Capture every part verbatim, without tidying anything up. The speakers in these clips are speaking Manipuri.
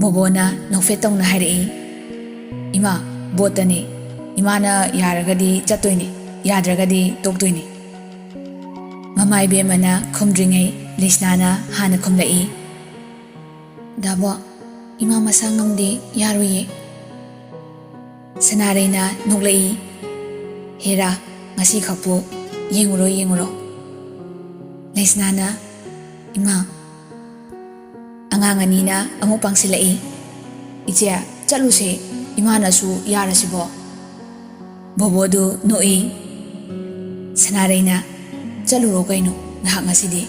ꯕꯣꯕꯣꯅ ꯅꯣꯛꯐꯦꯠ ꯇꯧꯅ ꯍꯥꯏꯔꯛꯏ, "ꯏꯃꯥ, ꯕꯣꯠꯇꯅꯤ꯫ ꯏꯃꯥꯅ ꯌꯥꯔꯒꯗꯤ ꯆꯠꯇꯣꯏꯅꯤ, ꯌꯥꯗ꯭ꯔꯒꯗꯤ ꯇꯣꯛꯇꯣꯏꯅꯤ꯫" ꯃꯃꯥ ꯏꯕꯦꯝꯃꯅ ꯈꯨꯝꯗ꯭ꯔꯤꯉꯩ ꯂꯩꯁꯅꯥꯅ ꯍꯥꯟꯅ ꯈꯨꯝꯂꯛꯏ, "ꯗꯥꯕꯣ, ꯏꯃꯥ ꯃꯁꯥ ꯉꯝꯗꯦ, ꯌꯥꯔꯣꯏꯌꯦ꯫" ꯁꯅꯥꯔꯩꯅ ꯅꯣꯛꯂꯛꯏ, "ꯍꯦꯔꯥ, ꯉꯁꯤꯈꯛꯄꯨ ꯌꯦꯡꯉꯨꯔꯣ, ꯌꯦꯡꯉꯨꯔꯣ꯫" ꯂꯩꯁꯅꯥꯅ, "ꯏꯃꯥ꯫" ꯑꯉꯥꯡ ꯑꯅꯤꯅ ꯑꯃꯨꯛ ꯄꯥꯡꯁꯤꯜꯂꯛꯏ, "ꯏꯆꯦ, ꯆꯠꯂꯨꯁꯦ, ꯏꯃꯥꯅꯁꯨ ꯌꯥꯔꯁꯤꯕꯣ?" ꯕꯣꯕꯣꯗꯨ ꯅꯣꯛꯏ꯫ ꯁꯅꯥꯔꯩꯅ, "ꯆꯠꯂꯨꯔꯣ ꯀꯩꯅꯣ ꯉꯥꯏꯍꯥꯛ ꯉꯁꯤꯗꯤ꯫"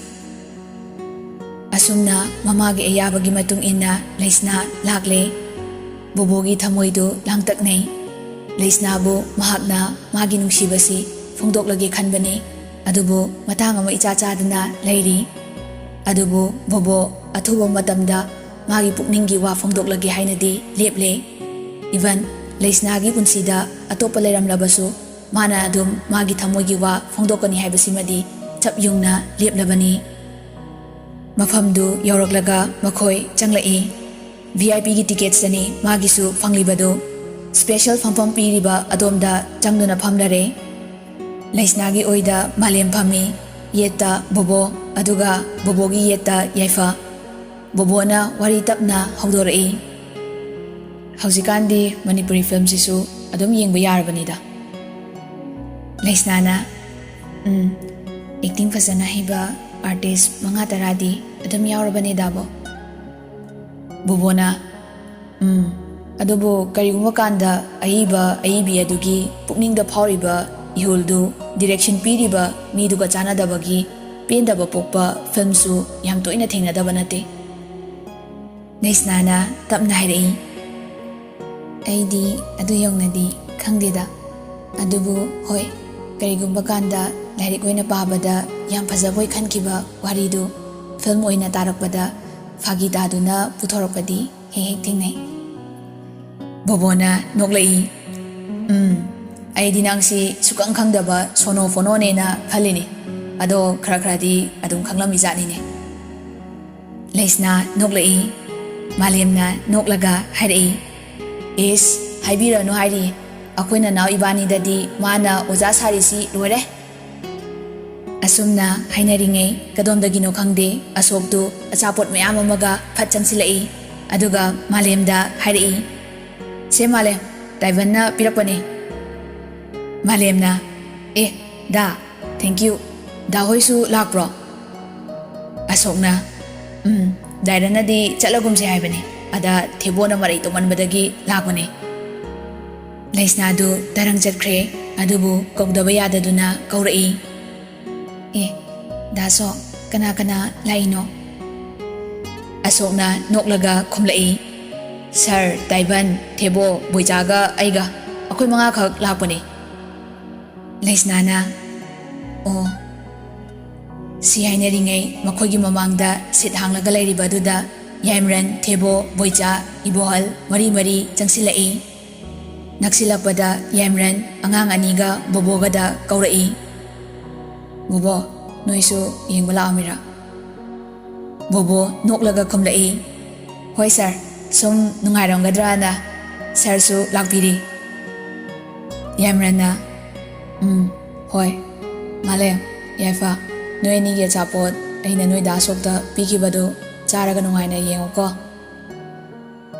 ꯑꯁꯨꯝꯅ ꯃꯃꯥꯒꯤ ꯑꯌꯥꯕꯒꯤ ꯃꯇꯨꯡ ꯏꯟꯅ ꯂꯩꯁꯅꯥ ꯂꯥꯛꯂꯦ꯫ ꯕꯣꯕꯣꯒꯤ ꯊꯃꯣꯏꯗꯨ ꯂꯥꯡꯇꯛꯅꯩ꯫ ꯂꯩꯁꯅꯥꯕꯨ ꯃꯍꯥꯛꯅ ꯃꯥꯒꯤ ꯅꯨꯡꯁꯤꯕꯁꯤ ꯐꯣꯡꯗꯣꯛꯂꯒꯦ ꯈꯟꯕꯅꯤ, ꯑꯗꯨꯕꯨ ꯃꯇꯥꯡ ꯑꯃ ꯏꯆꯥ ꯆꯥꯗꯅ ꯂꯩꯔꯤ꯫ ꯑꯗꯨꯕꯨ ꯕꯣꯕꯣ ꯑꯊꯨꯕ ꯃꯇꯝꯗ ꯃꯥꯒꯤ ꯄꯨꯛꯅꯤꯡꯒꯤ ꯋꯥ ꯐꯣꯡꯗꯣꯛꯂꯒꯦ ꯍꯥꯏꯅꯗꯤ ꯂꯦꯞꯂꯦ꯫ ꯏꯚꯟ ꯂꯩꯁꯅꯥꯒꯤ ꯄꯨꯟꯁꯤꯗ ꯑꯇꯣꯞꯄ ꯂꯩꯔꯝꯂꯕꯁꯨ ꯃꯥꯅ ꯑꯗꯨꯝ ꯃꯥꯒꯤ ꯊꯃꯣꯏꯒꯤ ꯋꯥ ꯐꯣꯡꯗꯣꯛꯀꯅꯤ ꯍꯥꯏꯕꯁꯤꯃꯗꯤ ꯆꯞ ꯌꯨꯡꯅ ꯂꯦꯞꯂꯕꯅꯤ꯫ ꯃꯐꯝꯗꯨ ꯌꯧꯔꯛꯂꯒ ꯃꯈꯣꯏ ꯆꯪꯂꯛꯏ꯫ ꯚꯤ ꯑꯥꯏ ꯄꯤꯒꯤ ꯇꯤꯀꯦꯠꯁꯇꯅꯤ ꯃꯥꯒꯤꯁꯨ ꯐꯪꯂꯤꯕꯗꯨ꯫ ꯁ꯭ꯄꯦꯁꯦꯜ ꯐꯝꯐꯝ ꯄꯤꯔꯤꯕ ꯑꯗꯣꯝꯗ ꯆꯪꯗꯨꯅ ꯐꯝꯂꯔꯦ꯫ ꯂꯩꯁꯅꯥꯒꯤ ꯑꯣꯏꯗ ꯃꯥꯂꯦꯝ ꯐꯝꯃꯤ꯫ ꯌꯦꯠꯇ ꯕꯣꯕꯣ, ꯑꯗꯨꯒ ꯕꯣꯕꯣꯒꯤ ꯌꯦꯠꯇ ꯌꯥꯏꯐ꯫ ꯕꯣꯕꯣꯅ ꯋꯥꯔꯤ ꯇꯞꯅ ꯍꯧꯗꯣꯔꯛꯏ꯫ "ꯍꯧꯖꯤꯛꯀꯥꯟꯗꯤ ꯃꯅꯤꯄꯨꯔꯤ ꯐꯤꯂꯝꯁꯤꯁꯨ ꯑꯗꯨꯝ ꯌꯦꯡꯕ ꯌꯥꯔꯕꯅꯤꯗ꯫" ꯂꯩꯁꯅꯥꯅ, "ꯎꯝ, ꯑꯦꯛꯇꯤꯡ ꯐꯖꯅ ꯍꯩꯕ ꯑꯥꯔꯇꯤꯁ ꯃꯉꯥ ꯇꯔꯥꯗꯤ ꯑꯗꯨꯝ ꯌꯥꯎꯔꯕꯅꯤꯗꯥꯕꯣ꯫" ꯕꯣꯕꯣꯅ, "ꯎꯝ, ꯑꯗꯨꯕꯨ ꯀꯔꯤꯒꯨꯝꯕ ꯀꯥꯟꯗ ꯑꯏꯕ ꯑꯏꯕꯤ ꯑꯗꯨꯒꯤ ꯄꯨꯛꯅꯤꯡꯗ ꯐꯥꯎꯔꯤꯕ ꯏꯍꯨꯜꯗꯨ ꯗꯤꯔꯦꯛꯁꯟ ꯄꯤꯔꯤꯕ ꯃꯤꯗꯨꯒ ꯆꯥꯟꯅꯗꯕꯒꯤ ꯄꯦꯟꯗꯕ ꯄꯣꯛꯄ ꯐꯤꯂꯝꯁꯨ ꯌꯥꯝ ꯇꯣꯏꯅ ꯊꯦꯡꯅꯗꯕ ꯅꯠꯇꯦ꯫" ꯂꯩꯁꯅꯥꯅ ꯇꯞꯅ ꯍꯥꯏꯔꯛꯏ, "ꯑꯩꯗꯤ ꯑꯗꯨ ꯌꯧꯅꯗꯤ ꯈꯪꯗꯦꯗ꯫ ꯑꯗꯨꯕꯨ ꯍꯣꯏ, ꯀꯔꯤꯒꯨꯝꯕ ꯀꯥꯟꯗ ꯂꯥꯏꯔꯤꯛ ꯑꯣꯏꯅ ꯄꯥꯕꯗ ꯌꯥꯝ ꯐꯖꯕꯣꯏ ꯈꯟꯈꯤꯕ ꯋꯥꯔꯤꯗꯨ ꯐꯤꯂꯝ ꯑꯣꯏꯅ ꯇꯥꯔꯛꯄꯗ ꯐꯥꯒꯤ ꯇꯥꯗꯨꯅ ꯄꯨꯊꯣꯔꯛꯄꯗꯤ ꯍꯦꯛ ꯍꯦꯛ ꯊꯦꯡꯅꯩ꯫" ꯕꯣꯕꯣꯅ ꯅꯣꯛꯂꯛꯏ, "ꯎꯝ, ꯑꯩꯗꯤ ꯅꯪꯁꯤ ꯁꯨꯛꯈꯪ ꯈꯪꯗꯕ ꯁꯣꯅꯣ ꯐꯣꯅꯣꯅꯦꯅ ꯈꯜꯂꯤꯅꯤ꯫ ꯑꯗꯣ ꯈꯔ ꯈꯔꯗꯤ ꯑꯗꯨꯝ ꯈꯪꯂꯝꯃꯤꯖꯥꯠꯅꯤꯅꯦ꯫" ꯂꯩꯁꯅꯥ ꯅꯣꯛꯂꯛꯏ, ꯃꯥꯂꯦꯝꯅ ꯅꯣꯛꯂꯒ ꯍꯥꯏꯔꯛꯏ, "ꯏꯁ, ꯍꯥꯏꯕꯤꯔꯅꯨ ꯍꯥꯏꯔꯤ꯫ ꯑꯩꯈꯣꯏ ꯅꯅꯥꯎ ꯏꯕꯥꯅꯤꯗꯗꯤ ꯃꯥꯅ ꯑꯣꯖꯥ ꯁꯥꯔꯤꯁꯤ ꯂꯣꯏꯔꯦ"꯫ ꯑꯁꯨꯝꯅ ꯍꯥꯏꯅꯔꯤꯉꯩ ꯀꯗꯣꯝꯗꯒꯤꯅꯣ ꯈꯪꯗꯦ, ꯑꯁꯣꯛꯇꯨ ꯑꯆꯥꯄꯣꯠ ꯃꯌꯥꯝ ꯑꯃꯒ ꯐꯠ ꯆꯪꯁꯤꯜꯂꯛꯏ꯫ ꯑꯗꯨꯒ ꯃꯥꯂꯦꯝꯗ ꯍꯥꯏꯔꯛꯏ, "ꯁꯦ ꯃꯥꯂꯦꯝ, ꯗꯥꯏꯕꯟꯅ ꯄꯤꯔꯛꯄꯅꯦ"꯫ ꯃꯥꯂꯦꯝꯅ, "ꯑꯦ, ꯗꯥ, thank you꯫ ꯗꯥ ꯍꯣꯏꯁꯨ ꯂꯥꯛꯄ꯭ꯔꯣ?" ꯑꯁꯣꯛꯅ, "ꯎꯝ, ꯗꯥꯏꯔꯟꯅꯗꯤ ꯆꯠꯂꯒꯨꯝꯁꯦ ꯍꯥꯏꯕꯅꯤ, ꯑꯗ ꯊꯦꯕꯣꯅ ꯃꯔꯩ ꯇꯧꯃꯟꯕꯗꯒꯤ ꯂꯥꯛꯄꯅꯦ"꯫ ꯂꯩꯁꯅꯥꯗꯨ ꯇꯔꯪ ꯆꯠꯈ꯭ꯔꯦ, ꯑꯗꯨꯕꯨ ꯀꯧꯗꯕ ꯌꯥꯗꯗꯨꯅ ꯀꯧꯔꯛꯏ, "ꯑꯦ, ꯗꯥ ꯁꯣ, ꯀꯅꯥ ꯀꯅꯥ ꯂꯥꯛꯏꯅꯣ?" ꯑꯁꯣꯛꯅ ꯅꯣꯛꯂꯒ ꯈꯨꯝꯂꯛꯏ, "ꯁꯥꯔ, ꯗꯥꯏꯕꯟ, ꯊꯦꯕꯣ, ꯕꯣꯏꯆꯥꯒ ꯑꯩꯒ, ꯑꯩꯈꯣꯏ ꯃꯉꯥꯈꯛ ꯂꯥꯛꯄꯅꯤ"꯫ ꯂꯩꯁꯅꯥꯅ, "ꯑꯣ"꯫ ꯁꯤ ꯍꯥꯏꯅꯔꯤꯉꯩ ꯃꯈꯣꯏꯒꯤ ꯃꯃꯥꯡꯗ ꯁꯤꯠ ꯍꯥꯡꯂꯒ ꯂꯩꯔꯤꯕ ꯑꯗꯨꯗ ꯌꯥꯏꯃꯔꯟ, ꯊꯦꯕꯣ, ꯕꯣꯏꯆꯥ, ꯏꯕꯣꯍꯜ ꯃꯔꯤ ꯃꯔꯤ ꯆꯪꯁꯤꯜꯂꯛꯏ꯫ ꯅꯛꯁꯤꯜꯂꯛꯄꯗ ꯌꯥꯏꯃꯔꯟ ꯑꯉꯥꯡ ꯑꯅꯤꯒ ꯕꯣꯕꯣꯒꯗ ꯀꯧꯔꯛꯏ, "ꯕꯣꯕꯣ, ꯅꯣꯏꯁꯨ ꯌꯦꯡꯕ ꯂꯥꯛꯑꯝꯃꯤꯔꯥ?" ꯕꯣꯕꯣ ꯅꯣꯛꯂꯒ ꯈꯨꯝꯂꯛꯏ, "ꯍꯣꯏ ꯁꯥꯔ, ꯁꯨꯝ ꯅꯨꯡꯉꯥꯏꯔꯝꯒꯗ꯭ꯔꯥꯅ ꯁꯥꯔꯁꯨ ꯂꯥꯛꯄꯤꯔꯤ"꯫ ꯌꯥꯏꯃꯔꯟꯅ, "ꯎꯝ, ꯍꯣꯏ꯫ ꯃꯥꯂꯦꯝ, ꯌꯥꯏꯐ, ꯅꯣꯏ ꯑꯅꯤꯒꯤ ꯑꯆꯥꯄꯣꯠ ꯑꯩꯅ ꯅꯣꯏ ꯗꯥ ꯑꯁꯣꯛꯇ ꯄꯤꯈꯤꯕꯗꯨ ꯆꯥꯔꯒ ꯅꯨꯡꯉꯥꯏꯅ ꯌꯦꯡꯉꯨꯀꯣ"꯫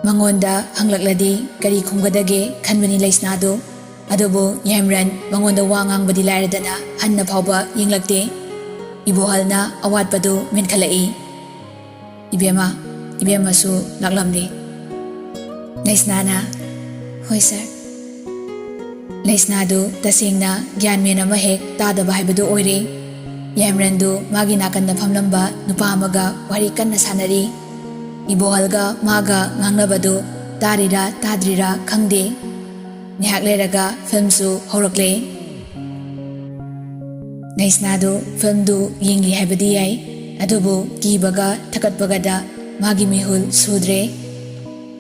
ꯃꯉꯣꯟꯗ ꯍꯪꯂꯛꯂꯗꯤ ꯀꯔꯤ ꯈꯨꯝꯒꯗꯒꯦ ꯈꯟꯕꯅꯤ ꯂꯩꯁꯅꯥꯗꯨ꯫ ꯑꯗꯨꯕꯨ ꯌꯥꯏꯃꯔꯟ ꯃꯉꯣꯟꯗ ꯋꯥ ꯉꯥꯡꯕꯗꯤ ꯂꯥꯏꯔꯗꯅ ꯍꯟꯅ ꯐꯥꯎꯕ ꯌꯦꯡꯂꯛꯇꯦ꯫ ꯏꯕꯣꯍꯜꯅ ꯑꯋꯥꯠꯄꯗꯨ ꯃꯦꯟꯈꯠꯂꯛꯏ꯫ "ꯏꯕꯦꯝꯃ, ꯏꯕꯦꯝꯃꯁꯨ ꯂꯥꯛꯂꯝꯂꯤ"꯫ ꯂꯩꯁꯅꯥꯅ, "ꯍꯣꯏ ꯁꯥꯔ"꯫ ꯂꯩꯁꯅꯥꯗꯨ ꯇꯁꯦꯡꯅ ꯒ꯭ꯌꯥꯟ ꯃꯦꯟ ꯑꯃ ꯍꯦꯛ ꯇꯥꯗꯕ ꯍꯥꯏꯕꯗꯨ ꯑꯣꯏꯔꯦ꯫ ꯌꯥꯏꯃꯔꯟꯗꯨ ꯃꯥꯒꯤ ꯅꯥꯀꯟꯗ ꯐꯝꯂꯝꯕ ꯅꯨꯄꯥ ꯑꯃꯒ ꯋꯥꯔꯤ ꯀꯟꯅ ꯁꯥꯟꯅꯔꯤ꯫ ꯏꯕꯣꯍꯜꯒ ꯃꯥꯒ ꯉꯥꯡꯅꯕꯗꯨ ꯇꯥꯔꯤꯔꯥ ꯇꯥꯗ꯭ꯔꯤꯔꯥ ꯈꯪꯗꯦ꯫ ꯉꯥꯏꯍꯥꯛ ꯂꯩꯔꯒ ꯐꯤꯂꯝꯁꯨ ꯍꯧꯔꯛꯂꯦ꯫ ꯂꯩꯁꯅꯥꯗꯨ ꯐꯤꯂꯝꯗꯨ ꯌꯦꯡꯂꯤ ꯍꯥꯏꯕꯗꯤ ꯌꯥꯏ, ꯑꯗꯨꯕꯨ ꯀꯤꯕꯒ ꯊꯀꯠꯄꯒꯗ ꯃꯥꯒꯤ ꯃꯤꯍꯨꯜ ꯁꯨꯗ꯭ꯔꯦ꯫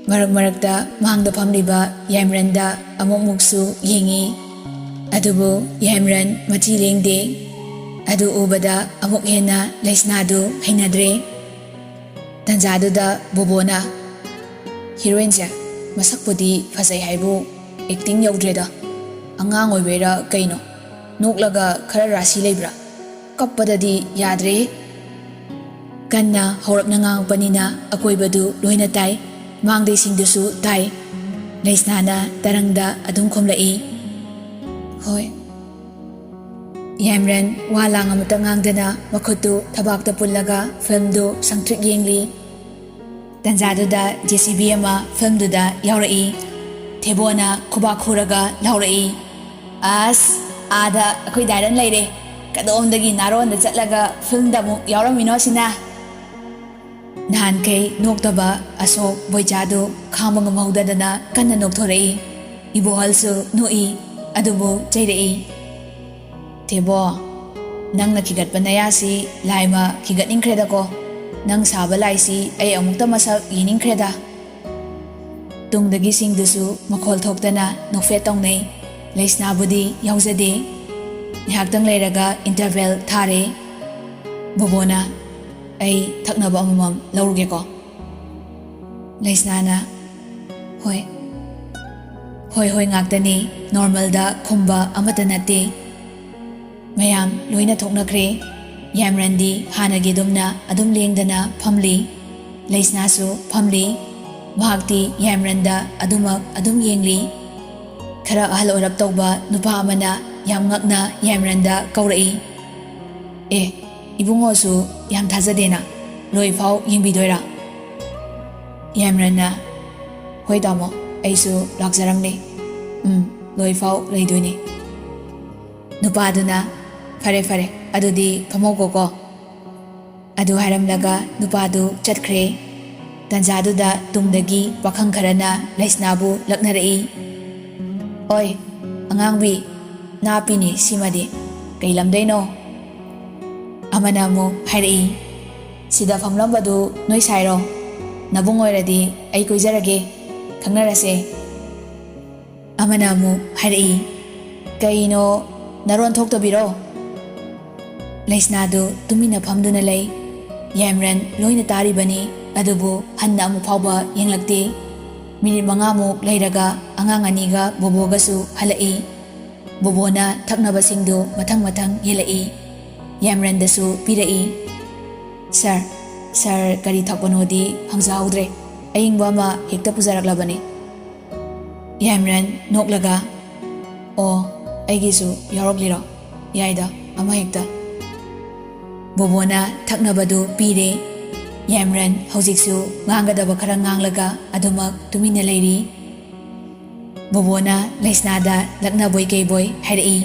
ꯃꯔꯛ ꯃꯔꯛꯇ ꯃꯥꯡꯗ ꯐꯝꯂꯤꯕ ꯌꯥꯏꯃꯔꯟꯗ ꯑꯃꯨꯛ ꯃꯨꯛꯁꯨ ꯌꯦꯡꯏ꯫ ꯑꯗꯨꯕꯨ ꯌꯥꯏꯃꯔꯟ ꯃꯆꯤ ꯂꯦꯡꯗꯦ꯫ ꯑꯗꯨ ꯎꯕꯗ ꯑꯃꯨꯛ ꯍꯦꯟꯅ ꯂꯩꯁꯅꯥꯗꯨ ꯍꯩꯅꯗ꯭ꯔꯦ꯫ ꯇꯟꯖꯥꯗꯨꯗ ꯕꯣꯕꯣꯅ, ꯍꯤꯔꯣꯏꯟꯁꯦ ꯃꯁꯛꯄꯨꯗꯤ ꯐꯖꯩ ꯍꯥꯏꯕꯨ ꯑꯦꯛꯇꯤꯡ ꯌꯧꯗ꯭ꯔꯦꯗ꯫ ꯑꯉꯥꯡ ꯑꯣꯏꯕꯩꯔꯥ ꯀꯩꯅꯣ, ꯅꯣꯛꯂꯒ ꯈꯔ ꯔꯥꯁꯤ ꯂꯩꯕ꯭ꯔꯥ? ꯀꯞꯄꯗꯗꯤ ꯌꯥꯗ꯭ꯔꯦ꯫ ꯀꯟꯅ ꯍꯧꯔꯞꯅ ꯉꯥꯡꯉꯛꯄꯅꯤꯅ ꯑꯀꯣꯏꯕꯗꯨ ꯂꯣꯏꯅ ꯇꯥꯏ꯫ ꯃꯥꯡꯗꯩꯁꯤꯡꯗꯨꯁꯨ ꯇꯥꯏ꯫ ꯂꯩꯁꯅꯥꯅ ꯇꯔꯪꯗ ꯑꯗꯨꯝ ꯈꯨꯝꯂꯛꯏ, "ꯍꯣꯏ"꯫ ꯌꯥꯏꯃꯔꯟ ꯋꯥ ꯂꯥꯡ ꯑꯃꯇ ꯉꯥꯡꯗꯅ ꯃꯈꯨꯠꯇꯨ ꯊꯕꯥꯛꯇ ꯄꯨꯜꯂꯒ ꯐꯤꯜꯝꯗꯨ ꯁꯪꯇ꯭ꯔꯤꯛ ꯌꯦꯡꯂꯤ꯫ ꯇꯟꯖꯥꯗꯨꯗ ꯖꯦ ꯁꯤ ꯕꯤ ꯑꯃ ꯐꯤꯜꯝꯗꯨꯗ ꯌꯥꯎꯔꯛꯏ꯫ ꯊꯦꯕꯣꯅ ꯈꯨꯕꯥꯛ ꯈꯨꯔꯒ ꯂꯥꯎꯔꯛꯏ, "ꯑꯁ, ꯑꯥꯗ ꯑꯩꯈꯣꯏ ꯗꯥꯏꯔꯟ ꯂꯩꯔꯦ꯫ ꯀꯗꯣꯝꯗꯒꯤ ꯅꯥꯔꯣꯟꯗ ꯆꯠꯂꯒ ꯐꯤꯜꯝꯗ ꯑꯃꯨꯛ ꯌꯥꯎꯔꯝꯃꯤꯅꯣ ꯑꯁꯤꯅ?" ꯅꯍꯥꯟꯈꯩ ꯅꯣꯛꯇꯕ ꯑꯁꯣꯛ ꯕꯣꯏꯆꯥꯗꯨ ꯈꯥꯡꯕ ꯉꯝꯍꯧꯗꯗꯅ ꯀꯟꯅ ꯅꯣꯛꯊꯣꯔꯛꯏ꯫ ꯏꯕꯣꯍꯜꯁꯨ ꯅꯣꯛꯏ, ꯑꯗꯨꯕꯨ ꯆꯩꯔꯛꯏ꯫ "ꯊꯦꯕꯣ, ꯅꯪꯅ ꯈꯤꯒꯠꯄ ꯅꯌꯥꯁꯤ ꯂꯥꯏꯃ ꯈꯤꯒꯠꯅꯤꯡꯈ꯭ꯔꯦꯗꯀꯣ꯫ ꯅꯪ ꯁꯥꯕ ꯂꯥꯏꯁꯤ ꯑꯩ ꯑꯃꯨꯛꯇ ꯃꯁꯛ ꯌꯦꯡꯅꯤꯡꯈ꯭ꯔꯦꯗ"꯫ ꯇꯨꯡꯗꯒꯤꯁꯤꯡꯗꯨꯁꯨ ꯃꯈꯣꯜ ꯊꯣꯛꯇꯅ ꯅꯣꯛꯐꯦꯠ ꯇꯧꯅꯩ꯫ ꯂꯩꯁꯅꯥꯕꯨꯗꯤ ꯌꯥꯎꯖꯗꯦ꯫ ꯉꯥꯏꯍꯥꯛꯇꯪ ꯂꯩꯔꯒ ꯏꯟꯇꯔꯚꯦꯜ ꯊꯥꯔꯦ꯫ ꯕꯣꯕꯣꯅ, "ꯑꯩ ꯊꯛꯅꯕ ꯑꯃꯃꯝ ꯂꯧꯔꯨꯒꯦꯀꯣ"꯫ ꯂꯩꯁꯅꯥꯅ, "ꯍꯣꯏ, ꯍꯣꯏ, ꯍꯣꯏ" ꯉꯥꯛꯇꯅꯤ, ꯅꯣꯔꯃꯦꯜꯗ ꯈꯨꯝꯕ ꯑꯃꯠꯇ ꯅꯠꯇꯦ꯫ ꯃꯌꯥꯝ ꯂꯣꯏꯅ ꯊꯣꯛꯅꯈ꯭ꯔꯦ꯫ ꯌꯥꯏꯃꯔꯟꯗꯤ ꯍꯥꯟꯅꯒꯤ ꯑꯗꯨꯝꯅ ꯑꯗꯨꯝ ꯂꯦꯡꯗꯅ ꯐꯝꯂꯤ꯫ ꯂꯩꯁꯅꯥꯁꯨ ꯐꯝꯂꯤ꯫ ꯃꯍꯥꯛꯇꯤ ꯌꯥꯏꯃꯔꯟꯗ ꯑꯗꯨꯃꯛ ꯑꯗꯨꯝ ꯌꯦꯡꯂꯤ꯫ ꯈꯔ ꯑꯍꯜ ꯑꯣꯏꯔꯞ ꯇꯧꯕ ꯅꯨꯄꯥ ꯑꯃꯅ ꯌꯥꯝ ꯉꯛꯅ ꯌꯥꯏꯃꯔꯟꯗ ꯀꯧꯔꯛꯏ, "ꯑꯦ, ꯏꯕꯨꯡꯉꯣꯁꯨ ꯌꯥꯝ ꯊꯥꯖꯗꯦꯅ, ꯂꯣꯏꯐꯥꯎ ꯌꯦꯡꯕꯤꯗꯣꯏꯔꯥ?" ꯌꯥꯏꯃꯔꯟꯅ, "ꯍꯣꯏ ꯇꯥꯃꯣ, ꯑꯩꯁꯨ ꯂꯥꯛꯆꯔꯝꯂꯦ꯫ ꯎꯝ, ꯂꯣꯏꯐꯥꯎ ꯂꯩꯗꯣꯏꯅꯦ"꯫ ꯅꯨꯄꯥꯗꯨꯅ, "ꯐꯔꯦ, ꯐꯔꯦ, ꯑꯗꯨꯗꯤ ꯐꯝꯍꯧꯈꯣꯀꯣ"꯫ ꯑꯗꯨ ꯍꯥꯏꯔꯝꯂꯒ ꯅꯨꯄꯥꯗꯨ ꯆꯠꯈ꯭ꯔꯦ꯫ ꯇꯟꯖꯥꯗꯨꯗ ꯇꯨꯡꯗꯒꯤ ꯄꯥꯈꯪ ꯈꯔꯅ ꯂꯩꯁꯅꯥꯕꯨ ꯂꯛꯅꯔꯛꯏ꯫ "ꯑꯣꯏ, ꯑꯉꯥꯡꯕꯤ, ꯅꯥꯞꯄꯤꯅꯤ ꯁꯤꯃꯗꯤ꯫ ꯀꯩ ꯂꯝꯗꯩꯅꯣ?" ꯑꯃꯅ ꯑꯃꯨꯛ ꯍꯥꯏꯔꯛꯏ, "ꯁꯤꯗ ꯐꯝꯂꯝꯕꯗꯨ ꯅꯣꯏ ꯁꯥꯏꯔꯣ? ꯅꯕꯨꯡ ꯑꯣꯏꯔꯗꯤ ꯑꯩ ꯀꯣꯏꯖꯔꯒꯦ, ꯈꯪꯅꯔꯁꯦ"꯫ ꯑꯃꯅ ꯑꯃꯨꯛ ꯍꯥꯏꯔꯛꯏ, "ꯀꯩꯅꯣ, ꯅꯔꯣꯟ ꯊꯣꯛꯇꯕꯤꯔꯣ?" ꯂꯩꯁꯅꯥꯗꯨ ꯇꯨꯃꯤꯟꯅ ꯐꯝꯗꯨꯅ ꯂꯩ꯫ ꯌꯥꯏꯃꯔꯟ ꯂꯣꯏꯅ ꯇꯥꯔꯤꯕꯅꯤ, ꯑꯗꯨꯕꯨ ꯍꯟꯅ ꯑꯃꯨꯛ ꯐꯥꯎꯕ ꯌꯦꯡꯂꯛꯇꯦ꯫ ꯃꯤꯅꯤꯠ ꯃꯉꯥꯃꯨꯛ ꯂꯩꯔꯒ ꯑꯉꯥꯡ ꯑꯅꯤꯒ ꯕꯣꯕꯣꯒꯁꯨ ꯍꯜꯂꯛꯏ꯫ ꯕꯣꯕꯣꯅ ꯊꯛꯅꯕꯁꯤꯡꯗꯨ ꯃꯊꯪ ꯃꯊꯪ ꯌꯦꯜꯂꯛꯏ꯫ ꯌꯥꯏꯃꯔꯟꯗꯁꯨ ꯄꯤꯔꯛꯏ꯫ "ꯁꯥꯔ, ꯁꯥꯔ ꯀꯔꯤ ꯊꯛꯄꯅꯣꯗꯤ ꯍꯪꯖꯍꯧꯗ꯭ꯔꯦ꯫ ꯑꯏꯪꯕ ꯑꯃ ꯍꯦꯛꯇ ꯄꯨꯖꯔꯛꯂꯕꯅꯤ꯫" ꯌꯥꯏꯃꯔꯟ ꯅꯣꯛꯂꯒ, "ꯑꯣ, ꯑꯩꯒꯤꯁꯨ ꯌꯥꯎꯔꯛꯂꯤꯔꯣ? ꯌꯥꯏꯗ, ꯑꯃꯍꯦꯛꯇ꯫" ꯕꯣꯕꯣꯅ ꯊꯛꯅꯕꯗꯨ ꯄꯤꯔꯦ꯫ ꯌꯥꯏꯃꯔꯟ ꯍꯧꯖꯤꯛꯁꯨ ꯉꯥꯡꯒꯗꯕ ꯈꯔ ꯉꯥꯡꯂꯒ ꯑꯗꯨꯃꯛ ꯇꯨꯃꯤꯟꯅ ꯂꯩꯔꯤ꯫ ꯕꯣꯕꯣꯅ ꯂꯩꯁꯅꯥꯗ ꯂꯛꯅꯕꯣꯏ ꯀꯩꯕꯣꯏ ꯍꯥꯏꯔꯛꯏ,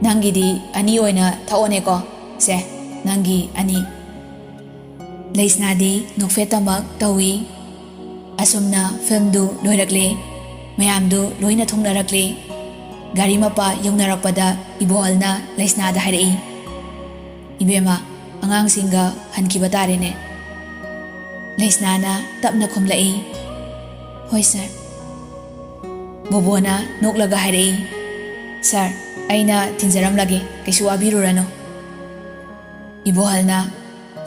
"ꯅꯪꯒꯤꯗꯤ ꯑꯅꯤ ꯑꯣꯏꯅ ꯊꯛꯑꯣꯅꯦꯀꯣ꯫ ꯁꯦ, ꯅꯪꯒꯤ ꯑꯅꯤ꯫" ꯂꯩꯁꯅꯥꯗꯤ ꯅꯣꯛꯐꯦꯠꯇꯃꯛ ꯇꯧꯏ꯫ ꯑꯁꯨꯝꯅ ꯐꯤꯂꯝꯗꯨ ꯂꯣꯏꯔꯛꯂꯦ꯫ ꯃꯌꯥꯝꯗꯨ ꯂꯣꯏꯅ ꯊꯨꯡꯅꯔꯛꯂꯦ꯫ ꯒꯥꯔꯤ ꯃꯄꯥ ꯌꯧꯅꯔꯛꯄꯗ ꯏꯕꯣꯍꯜꯅ ꯂꯩꯁꯅꯥꯗ ꯍꯥꯏꯔꯛꯏ, "ꯏꯕꯦꯝꯃ, ꯑꯉꯥꯡꯁꯤꯡꯒ ꯍꯟꯈꯤꯕ ꯇꯥꯔꯦꯅꯦ꯫" ꯂꯩꯁꯅꯥꯅ ꯇꯞꯅ ꯈꯨꯝꯂꯛꯏ, "ꯍꯣꯏ ꯁꯥꯔ꯫" ꯕꯣꯕꯣꯅ ꯅꯣꯛꯂꯒ ꯍꯥꯏꯔꯛꯏ, "ꯁꯥꯔ, ꯑꯩꯅ ꯊꯤꯟꯖꯔꯝꯂꯒꯦ, ꯀꯩꯁꯨ ꯋꯥꯕꯤꯔꯨꯔꯅꯨ꯫" ꯏꯕꯣꯍꯜꯅ,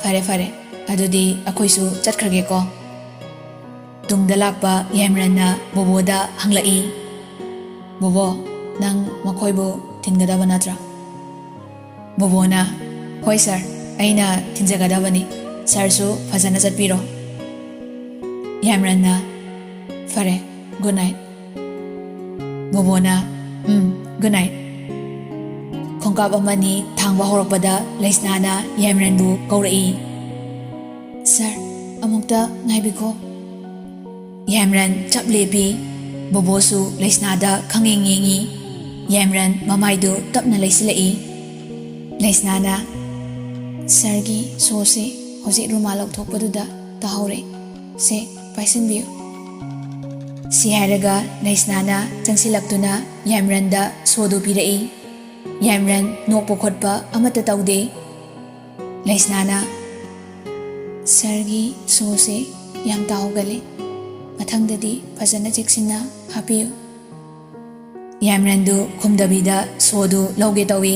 "ꯐꯔꯦ, ꯐꯔꯦ, ꯑꯗꯨꯗꯤ ꯑꯩꯈꯣꯏꯁꯨ ꯆꯠꯈ꯭ꯔꯒꯦꯀꯣ꯫" ꯇꯨꯡꯗ ꯂꯥꯛꯄ ꯌꯥꯏꯃꯔꯟꯅ ꯕꯣꯕꯣꯗ ꯍꯪꯂꯛꯏ, "ꯕꯣꯕꯣ, ꯅꯪ ꯃꯈꯣꯏꯕꯨ ꯊꯤꯟꯒꯗꯕ ꯅꯠꯇ꯭ꯔꯥ?" ꯕꯣꯕꯣꯅ, "ꯍꯣꯏ ꯁꯥꯔ, ꯑꯩꯅ ꯊꯤꯟꯖꯒꯗꯕꯅꯤ꯫ ꯁꯥꯔꯁꯨ ꯐꯖꯅ ꯆꯠꯄꯤꯔꯣ꯫" ꯌꯥꯏꯃꯔꯟꯅ, "ꯐꯔꯦ, ꯒꯨꯗ ꯅꯥꯏꯠ꯫" ꯕꯣꯕꯣꯅ, "ꯎꯝ, ꯒꯨꯗ ꯅꯥꯏꯠ꯫" ꯈꯣꯡꯀꯥꯞ ꯑꯃꯅꯤ ꯊꯥꯡꯕ ꯍꯧꯔꯛꯄꯗ ꯂꯩꯁꯅꯥꯅ ꯌꯥꯏꯃꯔꯟꯕꯨ ꯀꯧꯔꯛꯏ, "ꯁꯥꯔ, ꯑꯃꯨꯛꯇ ꯉꯥꯏꯕꯤꯈꯣ꯫" ꯌꯥꯏꯃꯔꯟ ꯆꯞ ꯂꯦꯞꯄꯤ꯫ ꯕꯣꯕꯣꯁꯨ ꯂꯩꯁꯅꯥꯗ ꯈꯪꯌꯦꯡ ꯌꯦꯡꯉꯤ꯫ ꯌꯥꯏꯃꯔꯟ ꯃꯃꯥꯏꯗꯨ ꯇꯞꯅ ꯂꯩꯁꯤꯜꯂꯛꯏ꯫ ꯂꯩꯁꯅꯥꯅ, "ꯁꯥꯔꯒꯤ ꯁꯣꯁꯦ ꯍꯧꯖꯤꯛ ꯔꯨꯃꯥꯜ ꯂꯧꯊꯣꯛꯄꯗꯨꯗ ꯇꯥꯍꯧꯔꯦ꯫ ꯁꯦ, ꯄꯥꯏꯁꯤꯟꯕꯤꯌꯨ꯫" ꯁꯤ ꯍꯥꯏꯔꯒ ꯂꯩꯁꯅꯥꯅ ꯆꯪꯁꯤꯜꯂꯛꯇꯨꯅ ꯌꯥꯏꯃꯔꯟꯗ ꯁꯣꯗꯨ ꯄꯤꯔꯛꯏ꯫ ꯌꯥꯏꯃꯔꯟ ꯅꯣꯛꯄ ꯈꯣꯠꯄ ꯑꯃꯠꯇ ꯇꯧꯗꯦ꯫ ꯂꯩꯁꯅꯥꯅ, "ꯁꯥꯔꯒꯤ ꯁꯣꯁꯦ ꯌꯥꯝ ꯇꯥꯍꯧꯒꯜꯂꯤ꯫ ꯃꯊꯪꯗꯗꯤ ꯐꯖꯅ ꯆꯦꯛꯁꯤꯟꯅ ꯍꯥꯞꯄꯤꯌꯨ꯫" ꯌꯥꯏꯃꯔꯟꯗꯨ ꯈꯨꯝꯗꯕꯤꯗ ꯁꯣꯗꯨ ꯂꯧꯒꯦ ꯇꯧꯏ꯫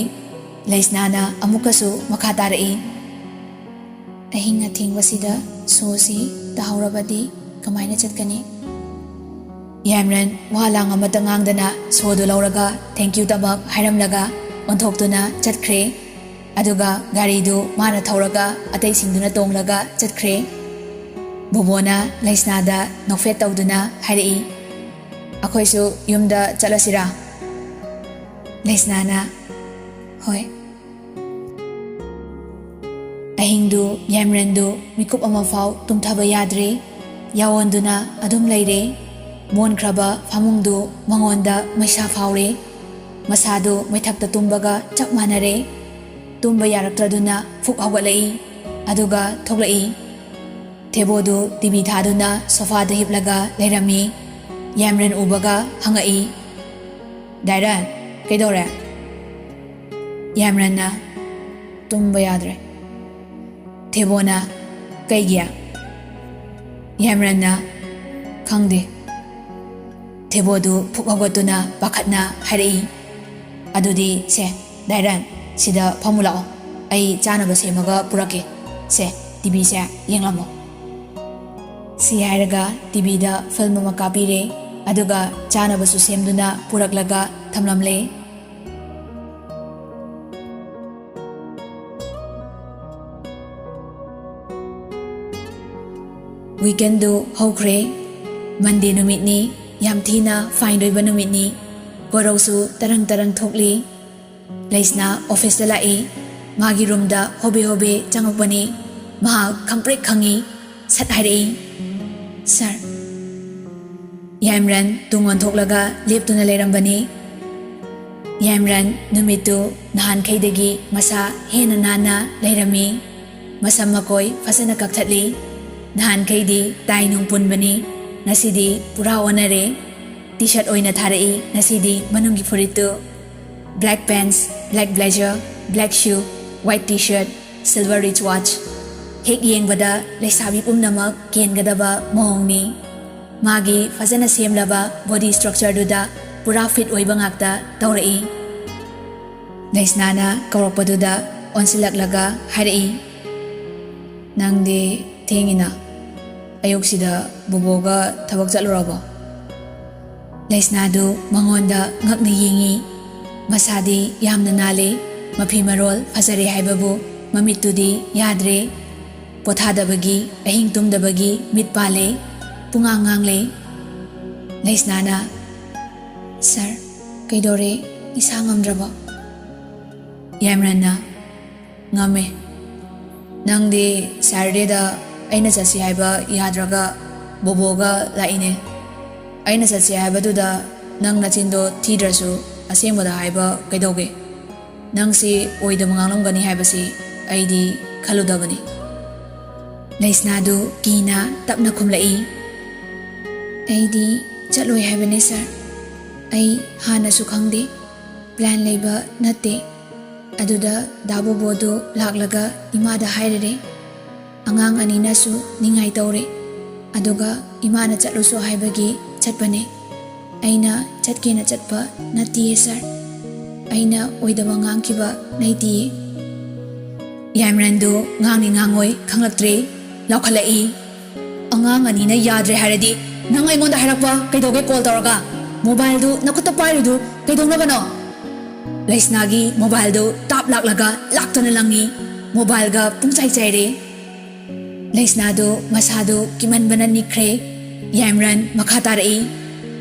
ꯂꯩꯁꯅꯥꯅ ꯑꯃꯨꯛꯀꯁꯨ ꯃꯈꯥ ꯇꯥꯔꯛꯏ, "ꯑꯍꯤꯡ ꯑꯊꯦꯡꯕꯁꯤꯗ ꯁꯣꯁꯤ ꯇꯥꯍꯧꯔꯕꯗꯤ ꯀꯃꯥꯏꯅ ꯆꯠꯀꯅꯤ? ꯌꯥꯏꯃꯔꯟ ꯋꯥ ꯂꯥꯡ ꯑꯃꯠꯇ ꯉꯥꯡꯗꯅ ꯁꯣꯗꯨ ꯂꯧꯔꯒ thank you ꯇꯃꯛ ꯍꯥꯏꯔꯝꯂꯒ ꯑꯣꯟꯊꯣꯛꯇꯨꯅ ꯆꯠꯈ꯭ꯔꯦ꯫ ꯑꯗꯨꯒ ꯒꯥꯔꯤꯗꯨ ꯃꯥꯅ ꯊꯧꯔꯒ ꯑꯇꯩꯁꯤꯡꯗꯨꯅ ꯇꯣꯡꯂꯒ ꯆꯠꯈ꯭ꯔꯦ꯫ ꯕꯣꯕꯣꯅ ꯂꯩꯁꯅꯥꯗ ꯅꯣꯛꯐꯦꯠ ꯇꯧꯗꯨꯅ ꯍꯥꯏꯔꯛꯏ, "ꯑꯩꯈꯣꯏꯁꯨ ꯌꯨꯝꯗ ꯆꯠꯂꯁꯤꯔꯥ?" ꯂꯩꯁꯅꯥꯅ, "ꯍꯣꯏ꯫" ꯑꯍꯤꯡꯗꯨ ꯌꯥꯏꯃꯔꯟꯗꯨ ꯃꯤꯀꯨꯞ ꯑꯃꯐꯥꯎ ꯇꯨꯝꯊꯕ ꯌꯥꯗ꯭ꯔꯦ꯫ ꯌꯥꯑꯣꯟꯗꯨꯅ ꯑꯗꯨꯝ ꯂꯩꯔꯦ꯫ ꯃꯣꯟꯈ꯭ꯔꯕ ꯐꯃꯨꯡꯗꯨ ꯃꯉꯣꯟꯗ ꯃꯩꯁꯥ ꯐꯥꯎꯔꯦ꯫ ꯃꯁꯥꯗꯨ ꯃꯩꯊꯛꯇ ꯇꯨꯝꯕꯒ ꯆꯞ ꯃꯥꯟꯅꯔꯦ꯫ ꯇꯨꯝꯕ ꯌꯥꯔꯛꯇ꯭ꯔꯗꯨꯅ ꯐꯨꯛ ꯍꯧꯒꯠꯂꯛꯏ꯫ ꯑꯗꯨꯒ ꯊꯣꯛꯂꯛꯏ꯫ ꯊꯦꯕꯣꯗꯨ ꯇꯤꯚꯤ ꯊꯥꯗꯨꯅ ꯁꯣꯐꯥꯗ ꯍꯤꯞꯂꯒ ꯂꯩꯔꯝꯃꯤ꯫ ꯌꯥꯏꯃꯔꯟ ꯎꯕꯒ ꯍꯪꯉꯛꯏ, "ꯗꯥꯏꯔꯟ, ꯀꯩꯗꯧꯔꯦ?" ꯌꯥꯏꯃꯔꯟꯅ, "ꯇꯨꯝꯕ ꯌꯥꯗ꯭ꯔꯦ꯫" ꯊꯦꯕꯣꯅ, "ꯀꯩꯒꯤ?" ꯌꯥꯏꯃꯔꯟꯅ, "ꯈꯪꯗꯦ꯫" ꯊꯦꯕꯣꯗꯨ ꯐꯨꯛ ꯍꯧꯒꯠꯇꯨꯅ ꯄꯥꯈꯠꯅ ꯍꯥꯏꯔꯛꯏ, "ꯑꯗꯨꯗꯤ ꯁꯦ, ꯗꯥꯏꯔꯟ, ꯁꯤꯗ ꯐꯝꯃꯨ ꯂꯥꯛꯑꯣ꯫ ꯑꯩ ꯆꯥꯅꯕ ꯁꯦꯝꯃꯒ ꯄꯨꯔꯛꯀꯦ꯫ ꯁꯦ, ꯇꯤꯚꯤꯁꯦ ꯌꯦꯡꯂꯝꯃꯣ꯫" ꯁꯤ ꯍꯥꯏꯔꯒ ꯇꯤꯚꯤꯗ ꯐꯤꯜꯝ ꯑꯃ ꯀꯥꯞꯄꯤꯔꯦ꯫ ꯑꯗꯨꯒ ꯆꯥꯅꯕꯁꯨ ꯁꯦꯝꯗꯨꯅ ꯄꯨꯔꯛꯂꯒ ꯊꯝꯂꯝꯂꯦ꯫ ꯋꯤꯀꯦꯟꯗꯨ ꯍꯧꯈ꯭ꯔꯦ꯫ ꯃꯟꯗꯦ ꯅꯨꯃꯤꯠꯅꯤ꯫ ꯌꯥꯝ ꯊꯤꯅ ꯐꯥꯏꯟ ꯑꯣꯏꯕ ꯅꯨꯃꯤꯠꯅꯤ꯫ ꯀꯣꯔꯧꯁꯨ ꯇꯔꯪ ꯇꯔꯪ ꯊꯣꯛꯂꯤ꯫ ꯂꯩꯁꯅꯥ ꯑꯣꯐꯤꯁꯇ ꯂꯥꯛꯏ꯫ ꯃꯥꯒꯤ ꯔꯨꯝꯗ ꯍꯣꯕꯦ ꯍꯣꯕꯦ ꯆꯪꯉꯛꯄꯅꯤ꯫ ꯃꯍꯥꯛ ꯈꯪꯄ꯭ꯔꯦꯛ ꯈꯪꯉꯤ꯫ ꯁꯠ ꯍꯥꯏꯔꯛꯏ, "ꯁꯥꯔ꯫" ꯌꯥꯏꯃꯔꯟ ꯇꯨꯡ ꯑꯣꯟꯊꯣꯛꯂꯒ ꯂꯦꯞꯇꯨꯅ ꯂꯩꯔꯝꯕꯅꯤ꯫ ꯌꯥꯏꯃꯔꯟ ꯅꯨꯃꯤꯠꯇꯨ ꯅꯍꯥꯟꯈꯩꯗꯒꯤ ꯃꯁꯥ ꯍꯦꯟꯅ ꯅꯥꯟꯅ ꯂꯩꯔꯝꯃꯤ꯫ ꯃꯁꯝ ꯃꯀꯣꯏ ꯐꯖꯅ ꯀꯛꯊꯠꯂꯤ꯫ ꯅꯍꯥꯟꯈꯩꯗꯤ ꯇꯥꯏ ꯅꯨꯡ ꯄꯨꯟꯕꯅꯤ, ꯉꯁꯤꯗꯤ ꯄꯨꯔꯥ ꯑꯣꯟꯅꯔꯦ꯫ ꯇꯤ ꯁꯥꯔꯠ ꯑꯣꯏꯅ ꯊꯥꯔꯛꯏ ꯉꯁꯤꯗꯤ ꯃꯅꯨꯡꯒꯤ ꯐꯨꯔꯤꯠꯇꯨ꯫ Black pants, black blazer, black shoe, white T-shirt, silver wrist watch꯫ ꯍꯦꯛ ꯌꯦꯡꯕꯗ ꯂꯩꯁꯥꯕꯤ ꯄꯨꯝꯅꯃꯛ ꯀꯦꯟꯒꯗꯕ ꯃꯑꯣꯡꯅꯤ꯫ ꯃꯥꯒꯤ ꯐꯖꯅ ꯁꯦꯝꯂꯕ body structureꯗꯨꯗ ꯄꯨꯔꯥ fit ꯑꯣꯏꯕ ꯉꯥꯛꯇ ꯇꯧꯔꯛꯏ꯫ ꯂꯩꯁꯅꯥꯅ ꯀꯧꯔꯛꯄꯗꯨꯗ ꯑꯣꯟꯁꯤꯜꯂꯛꯂꯒ ꯍꯥꯏꯔꯛꯏ, "ꯅꯪꯗꯤ ꯊꯦꯡꯉꯤꯅ꯫ ꯑꯌꯨꯛꯁꯤꯗ ꯕꯣꯕꯣꯒ ꯊꯕꯛ ꯆꯠꯂꯨꯔꯕꯣ?" ꯂꯩꯁꯅꯥꯗꯨ ꯃꯉꯣꯟꯗ ꯉꯛꯅ ꯌꯦꯡꯏ꯫ ꯃꯁꯥꯗꯤ ꯌꯥꯝꯅ ꯅꯥꯜꯂꯤ, ꯃꯐꯤ ꯃꯔꯣꯜ ꯐꯖꯔꯦ ꯍꯥꯏꯕꯕꯨ ꯃꯃꯤꯠꯇꯨꯗꯤ ꯌꯥꯗ꯭ꯔꯦ꯫ ꯄꯣꯊꯥꯗꯕꯒꯤ, ꯑꯍꯤꯡ ꯇꯨꯝꯗꯕꯒꯤ ꯃꯤꯠ ꯄꯥꯜꯂꯦ, ꯄꯨꯡꯉꯥꯡ ꯉꯥꯡꯂꯦ꯫ ꯂꯩꯁꯅꯥꯅ, "ꯁꯥꯔ, ꯀꯩꯗꯧꯔꯦ? ꯏꯁꯥ ꯉꯝꯗ꯭ꯔꯕꯣ?" ꯌꯥꯏꯃꯔꯟꯅ, "ꯉꯝꯃꯦ꯫ ꯅꯪꯗꯤ ꯁꯦꯇꯔꯗꯦꯗ ꯑꯩꯅ ꯆꯠꯁꯤ ꯍꯥꯏꯕ ꯌꯥꯗ꯭ꯔꯒ ꯕꯣꯕꯣꯒ ꯂꯥꯛꯏꯅꯦ꯫ ꯑꯩꯅ ꯆꯠꯁꯤ ꯍꯥꯏꯕꯗꯨꯗ ꯅꯪ ꯅꯆꯤꯟꯗꯣ ꯊꯤꯗ꯭ꯔꯁꯨ ꯑꯁꯦꯡꯕꯗ ꯍꯥꯏꯕ ꯀꯩꯗꯧꯒꯦ? ꯅꯪꯁꯤ ꯑꯣꯏꯗꯕ ꯉꯥꯡꯂꯝꯒꯅꯤ ꯍꯥꯏꯕꯁꯤ ꯑꯩꯗꯤ ꯈꯜꯂꯨꯗꯕꯅꯤ꯫" ꯂꯩꯁꯅꯥꯗꯨ ꯀꯤꯅ ꯇꯞꯅ ꯈꯨꯝꯂꯛꯏ, "ꯑꯩꯗꯤ ꯆꯠꯂꯣꯏ ꯍꯥꯏꯕꯅꯦ ꯁꯥꯔ꯫ ꯑꯩ ꯍꯥꯟꯅꯁꯨ ꯈꯪꯗꯦ, ꯄ꯭ꯂꯥꯟ ꯂꯩꯕ ꯅꯠꯇꯦ꯫ ꯑꯗꯨꯗ ꯗꯥ ꯕꯣꯕꯣꯗꯨ ꯂꯥꯛꯂꯒ ꯏꯃꯥꯗ ꯍꯥꯏꯔꯔꯦ꯫ ꯑꯉꯥꯡ ꯑꯅꯤꯅꯁꯨ ꯅꯤꯡꯉꯥꯏ ꯇꯧꯔꯦ꯫ ꯑꯗꯨꯒ ꯏꯃꯥꯅ ꯆꯠꯂꯨꯁꯨ ꯍꯥꯏꯕꯒꯤ ꯆꯠꯄꯅꯦ꯫ ꯑꯩꯅ ꯆꯠꯀꯦꯅ ꯆꯠꯄ ꯅꯠꯇꯤꯌꯦ ꯁꯥꯔ꯫ ꯑꯩꯅ ꯑꯣꯏꯗꯕ ꯉꯥꯡꯈꯤꯕ ꯂꯩꯇꯤꯌꯦ꯫" ꯌꯥꯏꯃꯔꯟꯗꯨ ꯉꯥꯡꯅꯤ ꯉꯥꯡꯉꯣꯏ ꯈꯪꯂꯛꯇ꯭ꯔꯦ꯫ ꯂꯥꯎꯈꯠꯂꯛꯏ, "ꯑꯉꯥꯡ ꯑꯅꯤꯅ ꯌꯥꯗ꯭ꯔꯦ ꯍꯥꯏꯔꯗꯤ ꯅꯪ ꯑꯩꯉꯣꯟꯗ ꯍꯥꯏꯔꯛꯄ ꯀꯩꯗꯧꯒꯦ ꯀꯣꯜ ꯇꯧꯔꯒ? ꯃꯣꯕꯥꯏꯜꯗꯨ ꯅꯈꯨꯠꯇ ꯄꯥꯏꯔꯤꯗꯨ ꯀꯩꯗꯧꯅꯕꯅꯣ?" ꯂꯩꯁꯅꯥꯒꯤ ꯃꯣꯕꯥꯏꯜꯗꯨ ꯇꯥꯞ ꯂꯥꯛꯂꯒ ꯂꯥꯛꯇꯅ ꯂꯪꯉꯤ꯫ ꯃꯣꯕꯥꯏꯜꯒ ꯄꯨꯡꯆꯥꯏ ꯆꯥꯏꯔꯦ꯫ ꯂꯩꯁꯅꯥꯗꯨ ꯃꯁꯥꯗꯨ ꯀꯤꯃꯟꯕꯅ ꯅꯤꯛꯈ꯭ꯔꯦ꯫ ꯌꯥꯏꯃꯔꯟ ꯃꯈꯥ ꯇꯥꯔꯛꯏ,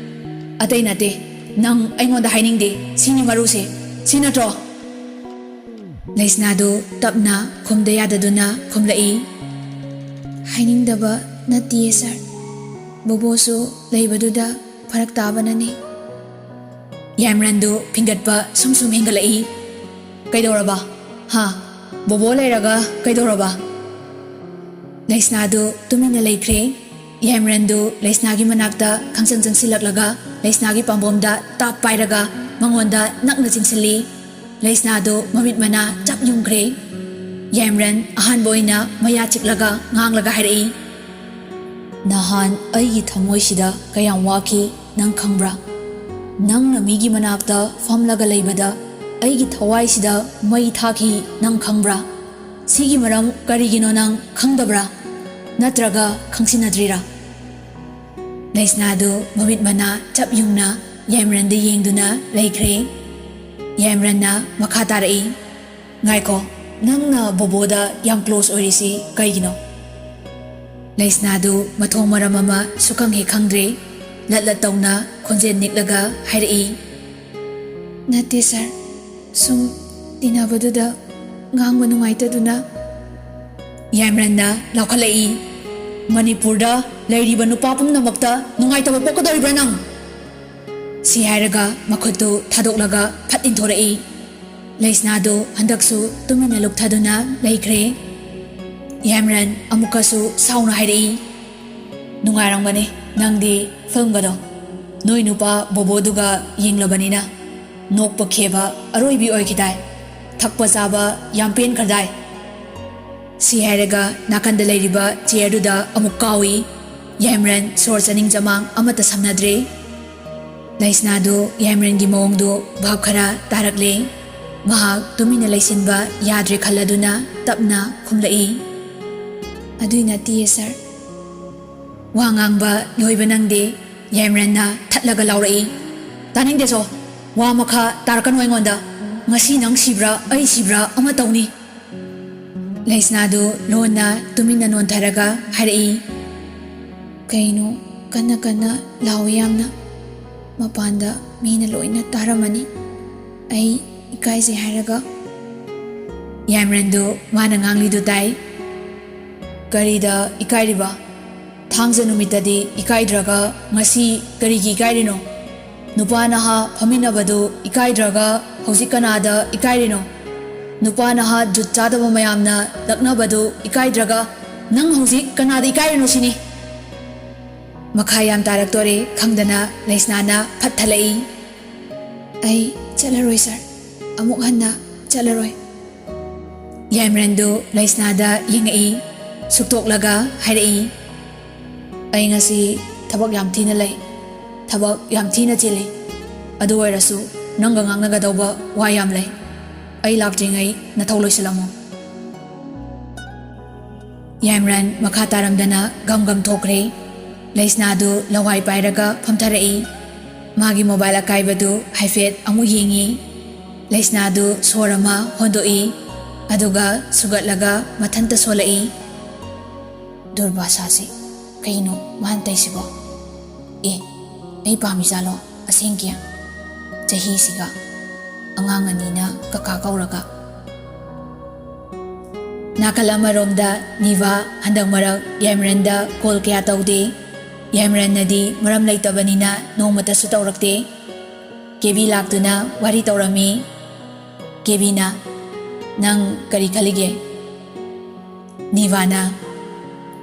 "ꯑꯇꯩ ꯅꯠꯇꯦ, ꯅꯪ ꯑꯩꯉꯣꯟꯗ ꯍꯥꯏꯅꯤꯡꯗꯦ, ꯁꯤꯅꯤ ꯃꯔꯨꯁꯦ, ꯁꯤ ꯅꯠꯇ꯭ꯔꯣ?" ꯂꯩꯁꯅꯥꯗꯨ ꯇꯞꯅ ꯈꯨꯝꯗ ꯌꯥꯗꯗꯨꯅ ꯈꯨꯝꯂꯛꯏ, "ꯍꯥꯏꯅꯤꯡꯗꯕ ꯅꯠꯇꯤꯌꯦ ꯁꯥꯔ, ꯕꯣꯕꯣꯁꯨ ꯂꯩꯕꯗꯨꯗ ꯐꯔꯛ ꯇꯥꯕꯅꯅꯦ꯫" ꯌꯥꯏꯃꯔꯟꯗꯨ ꯐꯤꯡꯒꯠꯄ ꯁꯨꯝ ꯁꯨꯝ ꯍꯦꯟꯒꯠꯂꯛꯏ꯫ "ꯀꯩꯗꯧꯔꯕ? ꯍꯥ? ꯕꯣꯕꯣ ꯂꯩꯔꯒ ꯀꯩꯗꯧꯔꯕ?" ꯂꯩꯁꯅꯥꯗꯨ ꯇꯨꯃꯤꯟꯅ ꯂꯩꯈ꯭ꯔꯦ꯫ ꯌꯥꯏꯃꯔꯟꯗꯨ ꯂꯩꯁꯅꯥꯒꯤ ꯃꯅꯥꯛꯇ ꯈꯪꯆꯪ ꯆꯪꯁꯤꯜꯂꯛꯂꯒ ꯂꯩꯁꯅꯥꯒꯤ ꯄꯥꯝꯕꯣꯝꯗ ꯇꯥꯞ ꯄꯥꯏꯔꯒ ꯃꯉꯣꯟꯗ ꯅꯛꯅ ꯆꯤꯡꯁꯤꯜꯂꯤ꯫ ꯂꯩꯁꯅꯥꯗꯨ ꯃꯃꯤꯠ ꯃꯅꯥ ꯆꯞ ꯌꯨꯡꯈ꯭ꯔꯦ꯫ ꯌꯥꯏꯃꯔꯟ ꯑꯍꯥꯟꯕ ꯑꯣꯏꯅ ꯃꯌꯥ ꯆꯤꯛꯂꯒ ꯉꯥꯡꯂꯒ ꯍꯥꯏꯔꯛꯏ, "ꯅꯍꯥꯟ ꯑꯩꯒꯤ ꯊꯃꯣꯏꯁꯤꯗ ꯀꯌꯥꯝ ꯋꯥꯈꯤ ꯅꯪ ꯈꯪꯕ꯭ꯔꯥ? ꯅꯪꯅ ꯃꯤꯒꯤ ꯃꯅꯥꯛꯇ ꯐꯝꯂꯒ ꯂꯩꯕꯗ ꯑꯩꯒꯤ ꯊꯋꯥꯏꯁꯤꯗ ꯃꯩ ꯊꯥꯈꯤ ꯅꯪ ꯈꯪꯕ꯭ꯔꯥ? ꯁꯤꯒꯤ ꯃꯔꯝ ꯀꯔꯤꯒꯤꯅꯣ ꯅꯪ ꯈꯪꯗꯕ꯭ꯔꯥ? ꯅꯠꯇ꯭ꯔꯒ ꯈꯪꯁꯤꯟꯅꯗ꯭ꯔꯤꯔꯥ?" ꯂꯩꯁꯅꯥꯗꯨ ꯃꯃꯤꯠ ꯃꯅꯥ ꯆꯞ ꯌꯨꯡꯅ ꯌꯥꯏꯃꯔꯟꯗ ꯌꯦꯡꯗꯨꯅ ꯂꯩꯈ꯭ꯔꯦ꯫ ꯌꯥꯏꯃꯔꯟꯅ ꯃꯈꯥ ꯇꯥꯔꯛꯏ, "ꯉꯥꯏꯈꯣ, ꯅꯪꯅ ꯕꯣꯕꯣꯗ ꯌꯥꯝ ꯀ꯭ꯂꯣꯁ ꯑꯣꯏꯔꯤꯁꯤ ꯀꯩꯒꯤꯅꯣ?" ꯂꯩꯁꯅꯥꯗꯨ ꯃꯊꯣꯡ ꯃꯔꯝ ꯑꯃ ꯁꯨꯈꯪ ꯍꯦꯛ ꯈꯪꯗ꯭ꯔꯦ꯫ ꯂꯠ ꯂꯠ ꯇꯧꯅ ꯈꯣꯟꯖꯦꯜ ꯅꯤꯛꯂꯒ ꯍꯥꯏꯔꯛꯏ, "ꯅꯠꯇꯦ ꯁꯥꯔ, ꯁꯨꯝ ꯇꯤꯟꯅꯕꯗꯨꯗ ꯉꯥꯡꯕ ꯅꯨꯡꯉꯥꯏꯇꯗꯨꯅ꯫" ꯌꯥꯏꯃꯔꯟꯅ ꯂꯥꯎꯈꯠꯂꯛꯏ, "ꯃꯅꯤꯄꯨꯔꯗ ꯂꯩꯔꯤꯕ ꯅꯨꯄꯥ ꯄꯨꯝꯅꯃꯛꯇ ꯅꯨꯡꯉꯥꯏꯇꯕ ꯄꯣꯛꯀꯗꯧꯔꯤꯕ꯭ꯔꯥ ꯅꯪ?" ꯁꯤ ꯍꯥꯏꯔꯒ ꯃꯈꯨꯠꯇꯨ ꯊꯥꯗꯣꯛꯂꯒ ꯐꯠ ꯏꯟꯊꯣꯔꯛꯏ꯫ ꯂꯩꯁꯅꯥꯗꯨ ꯍꯟꯗꯛꯁꯨ ꯇꯨꯃꯤꯟꯅ ꯂꯨꯞꯊꯗꯨꯅ ꯂꯩꯈ꯭ꯔꯦ꯫ ꯌꯥꯏꯃꯔꯟ ꯑꯃꯨꯛꯀꯁꯨ ꯁꯥꯎꯅ ꯍꯥꯏꯔꯛꯏ, "ꯅꯨꯡꯉꯥꯏꯔꯝꯒꯅꯤ ꯅꯪꯗꯤ ꯐꯤꯂꯝꯒꯗꯣ꯫ ꯅꯣꯏ ꯅꯨꯄꯥ ꯕꯣꯕꯣꯗꯨꯒ ꯌꯦꯡꯂꯕꯅꯤꯅ ꯅꯣꯛꯄ ꯈꯦꯕ ꯑꯔꯣꯏꯕꯤ ꯑꯣꯏꯈꯤꯗꯥꯏ? ꯊꯛꯄ ꯆꯥꯕ ꯌꯥꯝ ꯄꯦꯟꯈ꯭ꯔꯗꯥꯏ?" ꯁꯤ ꯍꯥꯏꯔꯒ ꯅꯥꯀꯟꯗ ꯂꯩꯔꯤꯕ ꯆꯤꯌꯔꯗꯨꯗ ꯑꯃꯨꯛ ꯀꯥꯎꯏ꯫ ꯌꯥꯏꯃꯔꯟ ꯁꯣꯔ ꯆꯥꯅꯤꯡ ꯆꯃꯥꯡ ꯑꯃꯠꯇ ꯁꯝꯅꯗ꯭ꯔꯦ꯫ ꯂꯩꯁꯅꯥꯗꯨ ꯌꯥꯏꯃꯔꯟꯒꯤ ꯃꯑꯣꯡꯗꯨ ꯚꯥꯞ ꯈꯔ ꯇꯥꯔꯛꯂꯦ꯫ ꯃꯍꯥꯛ ꯇꯨꯃꯤꯟꯅ ꯂꯩꯁꯤꯟꯕ ꯌꯥꯗ꯭ꯔꯦ ꯈꯜꯂꯗꯨꯅ ꯇꯞꯅ ꯈꯨꯝꯂꯛꯏ, "ꯑꯗꯨꯏ ꯅꯠꯇꯤꯌꯦ ꯁꯥꯔ꯫" ꯋꯥ ꯉꯥꯡꯕ ꯂꯣꯏꯕ ꯅꯪꯗꯦ꯫ ꯌꯥꯏꯃꯔꯟꯅ ꯊꯠꯂꯒ ꯂꯥꯎꯔꯛꯏ, "ꯇꯥꯅꯤꯡꯗꯦꯁꯣ, ꯋꯥ ꯃꯈꯥ ꯇꯥꯔꯛꯀꯅꯨ ꯑꯩꯉꯣꯟꯗ꯫ ꯉꯁꯤ ꯅꯪ ꯁꯤꯕ꯭ꯔꯥ ꯑꯩ ꯁꯤꯕ꯭ꯔꯥ ꯑꯃ ꯇꯧꯅꯤ꯫" ꯂꯩꯁꯅꯥꯗꯨ ꯂꯣꯟꯅ ꯇꯨꯃꯤꯟꯅ ꯅꯣꯟꯊꯔꯒ ꯍꯥꯏꯔꯛꯏ, "ꯀꯩꯅꯣ ꯀꯟꯅ ꯀꯟꯅ ꯂꯥꯎꯏ ꯌꯥꯝꯅ? ꯃꯄꯥꯟꯗ ꯃꯤꯅ ꯂꯣꯏꯅ ꯇꯥꯔꯝꯃꯅꯤ꯫ ꯑꯩ ꯏꯀꯥꯏꯖꯩ ꯍꯥꯏꯔꯒ꯫" ꯌꯥꯏꯃꯔꯟꯗꯨ ꯃꯥꯅ ꯉꯥꯡꯂꯤꯗꯨ ꯇꯥꯏ꯫ "ꯀꯔꯤꯗ ꯏꯀꯥꯏꯔꯤꯕ? ꯊꯥꯡꯖ ꯅꯨꯃꯤꯠꯇꯗꯤ ꯏꯀꯥꯏꯗ꯭ꯔꯒ ꯉꯁꯤ ꯀꯔꯤꯒꯤ ꯏꯀꯥꯏꯔꯤꯅꯣ? ꯅꯨꯄꯥ ꯅꯍꯥ ꯐꯝꯃꯤꯟꯅꯕꯗꯨ ꯏꯀꯥꯏꯗ꯭ꯔꯒ ꯍꯧꯖꯤꯛ ꯀꯅꯥꯗ ꯏꯀꯥꯏꯔꯤꯅꯣ? ꯅꯨꯄꯥ ꯅꯍꯥ ꯖꯨꯠ ꯆꯥꯗꯕ ꯃꯌꯥꯝꯅ ꯂꯛꯅꯕꯗꯨ ꯏꯀꯥꯏꯗ꯭ꯔꯒ ꯅꯪ ꯍꯧꯖꯤꯛ ꯀꯅꯥꯗ ꯏꯀꯥꯏꯔꯤꯅꯣ ꯁꯤꯅꯤ?" ꯃꯈꯥ ꯌꯥꯝ ꯇꯥꯔꯛꯇꯣꯔꯦ ꯈꯪꯗꯅ ꯂꯩꯁꯅꯥꯅ ꯐꯠ ꯊꯠꯂꯛꯏ, "ꯑꯩ ꯆꯠꯂꯔꯣꯏ ꯁꯥꯔ, ꯑꯃꯨꯛ ꯍꯟꯅ ꯆꯠꯂꯔꯣꯏ꯫" ꯌꯥꯏꯃꯔꯟꯗꯨ ꯂꯩꯁꯅꯥꯗ ꯌꯦꯡꯉꯛꯏ, ꯁꯨꯛꯇꯣꯛꯂꯒ ꯍꯥꯏꯔꯛꯏ, "ꯑꯩ ꯉꯁꯤ ꯊꯕꯛ ꯌꯥꯝ ꯊꯤꯅ ꯂꯩ, ꯊꯕꯛ ꯌꯥꯝ ꯊꯤꯅ ꯆꯤꯜꯂꯤ꯫ ꯑꯗꯨ ꯑꯣꯏꯔꯁꯨ ꯅꯪꯒ ꯉꯥꯡꯅꯒꯗꯧꯕ ꯋꯥ ꯌꯥꯝ ꯂꯩ꯫ ꯑꯩ ꯂꯥꯛꯇ꯭ꯔꯤꯉꯩ ꯅꯊꯧ ꯂꯣꯏꯁꯤꯜꯂꯝꯃꯣ꯫" ꯌꯥꯏꯃꯔꯟ ꯃꯈꯥ ꯇꯥꯔꯝꯗꯅ ꯒꯝ ꯒꯝ ꯊꯣꯛꯈ꯭ꯔꯦ꯫ ꯂꯩꯁꯅꯥꯗꯨ ꯂꯋꯥꯏ ꯄꯥꯏꯔꯒ ꯐꯝꯊꯔꯛꯏ꯫ ꯃꯥꯒꯤ ꯃꯣꯕꯥꯏꯜ ꯑꯀꯥꯏꯕꯗꯨ ꯍꯥꯏꯐꯦꯠ ꯑꯃꯨꯛ ꯌꯦꯡꯏ꯫ ꯂꯩꯁꯅꯥꯗꯨ ꯁꯣꯔ ꯑꯃ ꯍꯣꯟꯗꯣꯛꯏ, ꯑꯗꯨꯒ ꯁꯨꯒꯠꯂꯒ ꯃꯊꯟꯇ ꯁꯣꯜꯂꯛꯏ꯫ ꯗꯨꯔꯕꯥꯁꯥꯁꯤ ꯀꯩꯅꯣ ꯃꯥꯅ ꯇꯧꯏꯁꯤꯕꯣ? ꯑꯦ, ꯑꯩ ꯄꯥꯝꯃꯤꯖꯥꯠꯂꯣ ꯑꯁꯦꯡꯀꯤ? ꯆꯍꯤꯁꯤꯒ ꯑꯉꯥꯡ ꯑꯅꯤꯅ ꯀꯀꯥ ꯀꯧꯔꯒ꯫ ꯅꯥꯀꯜ ꯑꯃꯔꯣꯝꯗ ꯅꯤꯚꯥ ꯍꯟꯗꯛ ꯃꯔꯛ ꯌꯥꯏꯃꯔꯟꯗ ꯀꯣꯜ ꯀꯌꯥ ꯇꯧꯗꯦ꯫ ꯌꯥꯏꯃꯔꯟꯅꯗꯤ ꯃꯔꯝ ꯂꯩꯇꯕꯅꯤꯅ ꯅꯣꯡꯃꯇꯁꯨ ꯇꯧꯔꯛꯇꯦ꯫ ꯀꯦꯕꯤ ꯂꯥꯛꯇꯨꯅ ꯋꯥꯔꯤ ꯇꯧꯔꯝꯃꯤ꯫ ꯀꯦꯕꯤꯅ, "ꯅꯪ ꯀꯔꯤ ꯈꯜꯂꯤꯒꯦ?" ꯅꯤꯚꯥꯅ,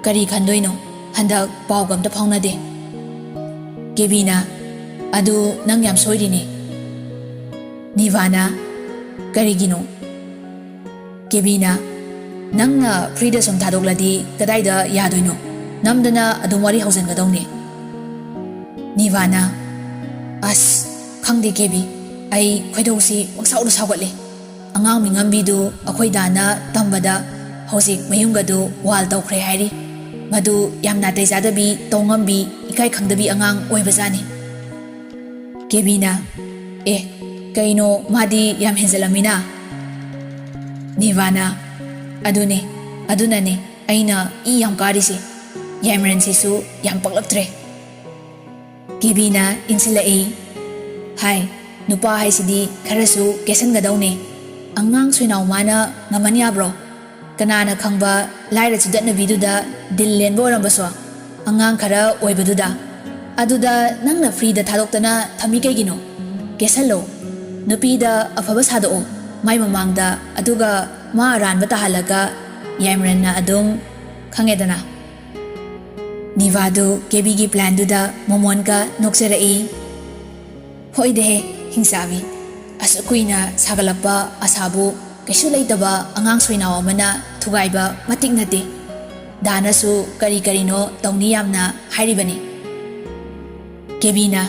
"ꯀꯔꯤ ꯈꯟꯗꯣꯏꯅꯣ? ꯍꯟꯗꯛ ꯄꯥꯎꯒ ꯑꯝꯇ ꯐꯥꯎꯅꯗꯦ꯫" ꯀꯦꯕꯤꯅ, "ꯑꯗꯨ ꯅꯪ ꯌꯥꯝ ꯁꯣꯏꯔꯤꯅꯦ꯫" ꯅꯤꯚꯥꯅ, "ꯀꯔꯤꯒꯤꯅꯣ?" ꯀꯦꯕꯤꯅ, "ꯅꯪꯅ ꯐ꯭ꯔꯤꯗ ꯁꯨꯝ ꯊꯥꯗꯣꯛꯂꯗꯤ ꯀꯗꯥꯏꯗ ꯌꯥꯗꯣꯏꯅꯣ? ꯅꯝꯗꯅ ꯑꯗꯨꯝ ꯋꯥꯔꯤ ꯍꯧꯖꯤꯟꯒꯗꯧꯅꯦ꯫" ꯅꯤꯚꯥꯅ, "ꯑꯁ, ꯈꯪꯗꯦ ꯀꯦꯕꯤ, ꯑꯩ ꯈꯣꯏꯗꯧꯁꯤ ꯄꯪꯁꯥꯎꯗ ꯁꯥꯎꯒꯠꯂꯦ꯫ ꯑꯉꯥꯡ ꯃꯤꯉꯝꯕꯤꯗꯨ ꯑꯩꯈꯣꯏ ꯗꯥꯅ ꯇꯝꯕꯗ ꯍꯧꯖꯤꯛ ꯃꯌꯨꯝꯒꯗꯨ ꯋꯥꯜ ꯇꯧꯈ꯭ꯔꯦ ꯍꯥꯏꯔꯤ꯫ ꯃꯗꯨ ꯌꯥꯝ ꯅꯥꯇꯩ ꯆꯥꯗꯕꯤ, ꯇꯧꯉꯝꯕꯤ, ꯏꯀꯥꯏ ꯈꯪꯗꯕꯤ ꯑꯉꯥꯡ ꯑꯣꯏꯕꯖꯥꯠꯅꯤ꯫" ꯀꯦꯕꯤꯅ, "ꯑꯦ, ꯀꯩꯅꯣ, ꯃꯥꯗꯤ ꯌꯥꯝ ꯍꯦꯟꯖꯜꯂꯝꯃꯤꯅ꯫" ꯅꯤꯚꯥꯅ, "ꯑꯗꯨꯅꯦ, ꯑꯗꯨꯅꯅꯦ ꯑꯩꯅ ꯏ ꯌꯥꯝ ꯀꯥꯔꯤꯁꯦ꯫ ꯌꯥꯏꯃꯔꯟꯁꯤꯁꯨ ꯌꯥꯝ ꯄꯛꯂꯛꯇ꯭ꯔꯦ꯫" ꯀꯦꯕꯤꯅ ꯏꯟꯁꯤꯜꯂꯛꯏ꯫ "ꯍꯥꯏ, ꯅꯨꯄꯥ ꯍꯥꯏꯁꯤꯗꯤ ꯈꯔꯁꯨ ꯀꯦꯁꯟꯒꯗꯧꯅꯦ꯫ ꯑꯉꯥꯡ ꯁꯣꯏꯅꯥꯎ ꯃꯥꯅ ꯉꯝꯍꯟ ꯌꯥꯕ꯭ꯔꯣ? ꯀꯅꯥꯅ ꯈꯪꯕ, ꯂꯥꯏꯔ ꯆꯤꯗꯠꯅꯕꯤꯗꯨꯗ ꯗꯤꯜ ꯂꯦꯟꯕ ꯑꯣꯏꯔꯝꯕꯁꯨ, ꯑꯉꯥꯡ ꯈꯔ ꯑꯣꯏꯕꯗꯨꯗ꯫ ꯑꯗꯨꯗ ꯅꯪꯅ ꯐ꯭ꯔꯤꯗ ꯊꯥꯗꯣꯛꯇꯅ ꯊꯝꯃꯤ ꯀꯩꯒꯤꯅꯣ? ꯀꯦꯁꯜꯂꯣ꯫ ꯅꯨꯄꯤꯗ ꯑꯐꯕ ꯁꯥꯗꯣꯛꯑꯣ ꯃꯥꯏ ꯃꯃꯥꯡꯗ, ꯑꯗꯨꯒ ꯃꯥ ꯑꯔꯥꯟꯕ ꯇꯥꯍꯜꯂꯒ ꯌꯥꯏꯃꯔꯟꯅ ꯑꯗꯨꯝ, ꯈꯪꯉꯦꯗꯅ꯫" ꯅꯤꯚꯥꯗꯨ ꯀꯦꯕꯤꯒꯤ ꯄ꯭ꯂꯥꯟꯗꯨꯗ ꯃꯣꯃꯣꯟꯒ ꯅꯣꯛꯆꯔꯛꯏ꯫ "ꯍꯣꯏꯗꯍꯦ, ꯍꯤꯡꯆꯥꯕꯤ, ꯑꯁꯨꯛ ꯀꯨꯏꯅ ꯁꯥꯒꯠꯂꯛꯄ ꯑꯁꯥꯕꯨ ꯀꯩꯁꯨ ꯂꯩꯇꯕ ꯑꯉꯥꯡ ꯁꯣꯏꯅꯥꯎ ꯑꯃꯅ ꯊꯨꯒꯥꯏꯕ ꯃꯇꯤꯛ ꯅꯠꯇꯦ꯫ ꯗꯥꯅꯁꯨ ꯀꯔꯤ ꯀꯔꯤꯅꯣ ꯇꯧꯅꯤ ꯌꯥꯝꯅ ꯍꯥꯏꯔꯤꯕꯅꯤ꯫" ꯀꯦꯕꯤꯅ,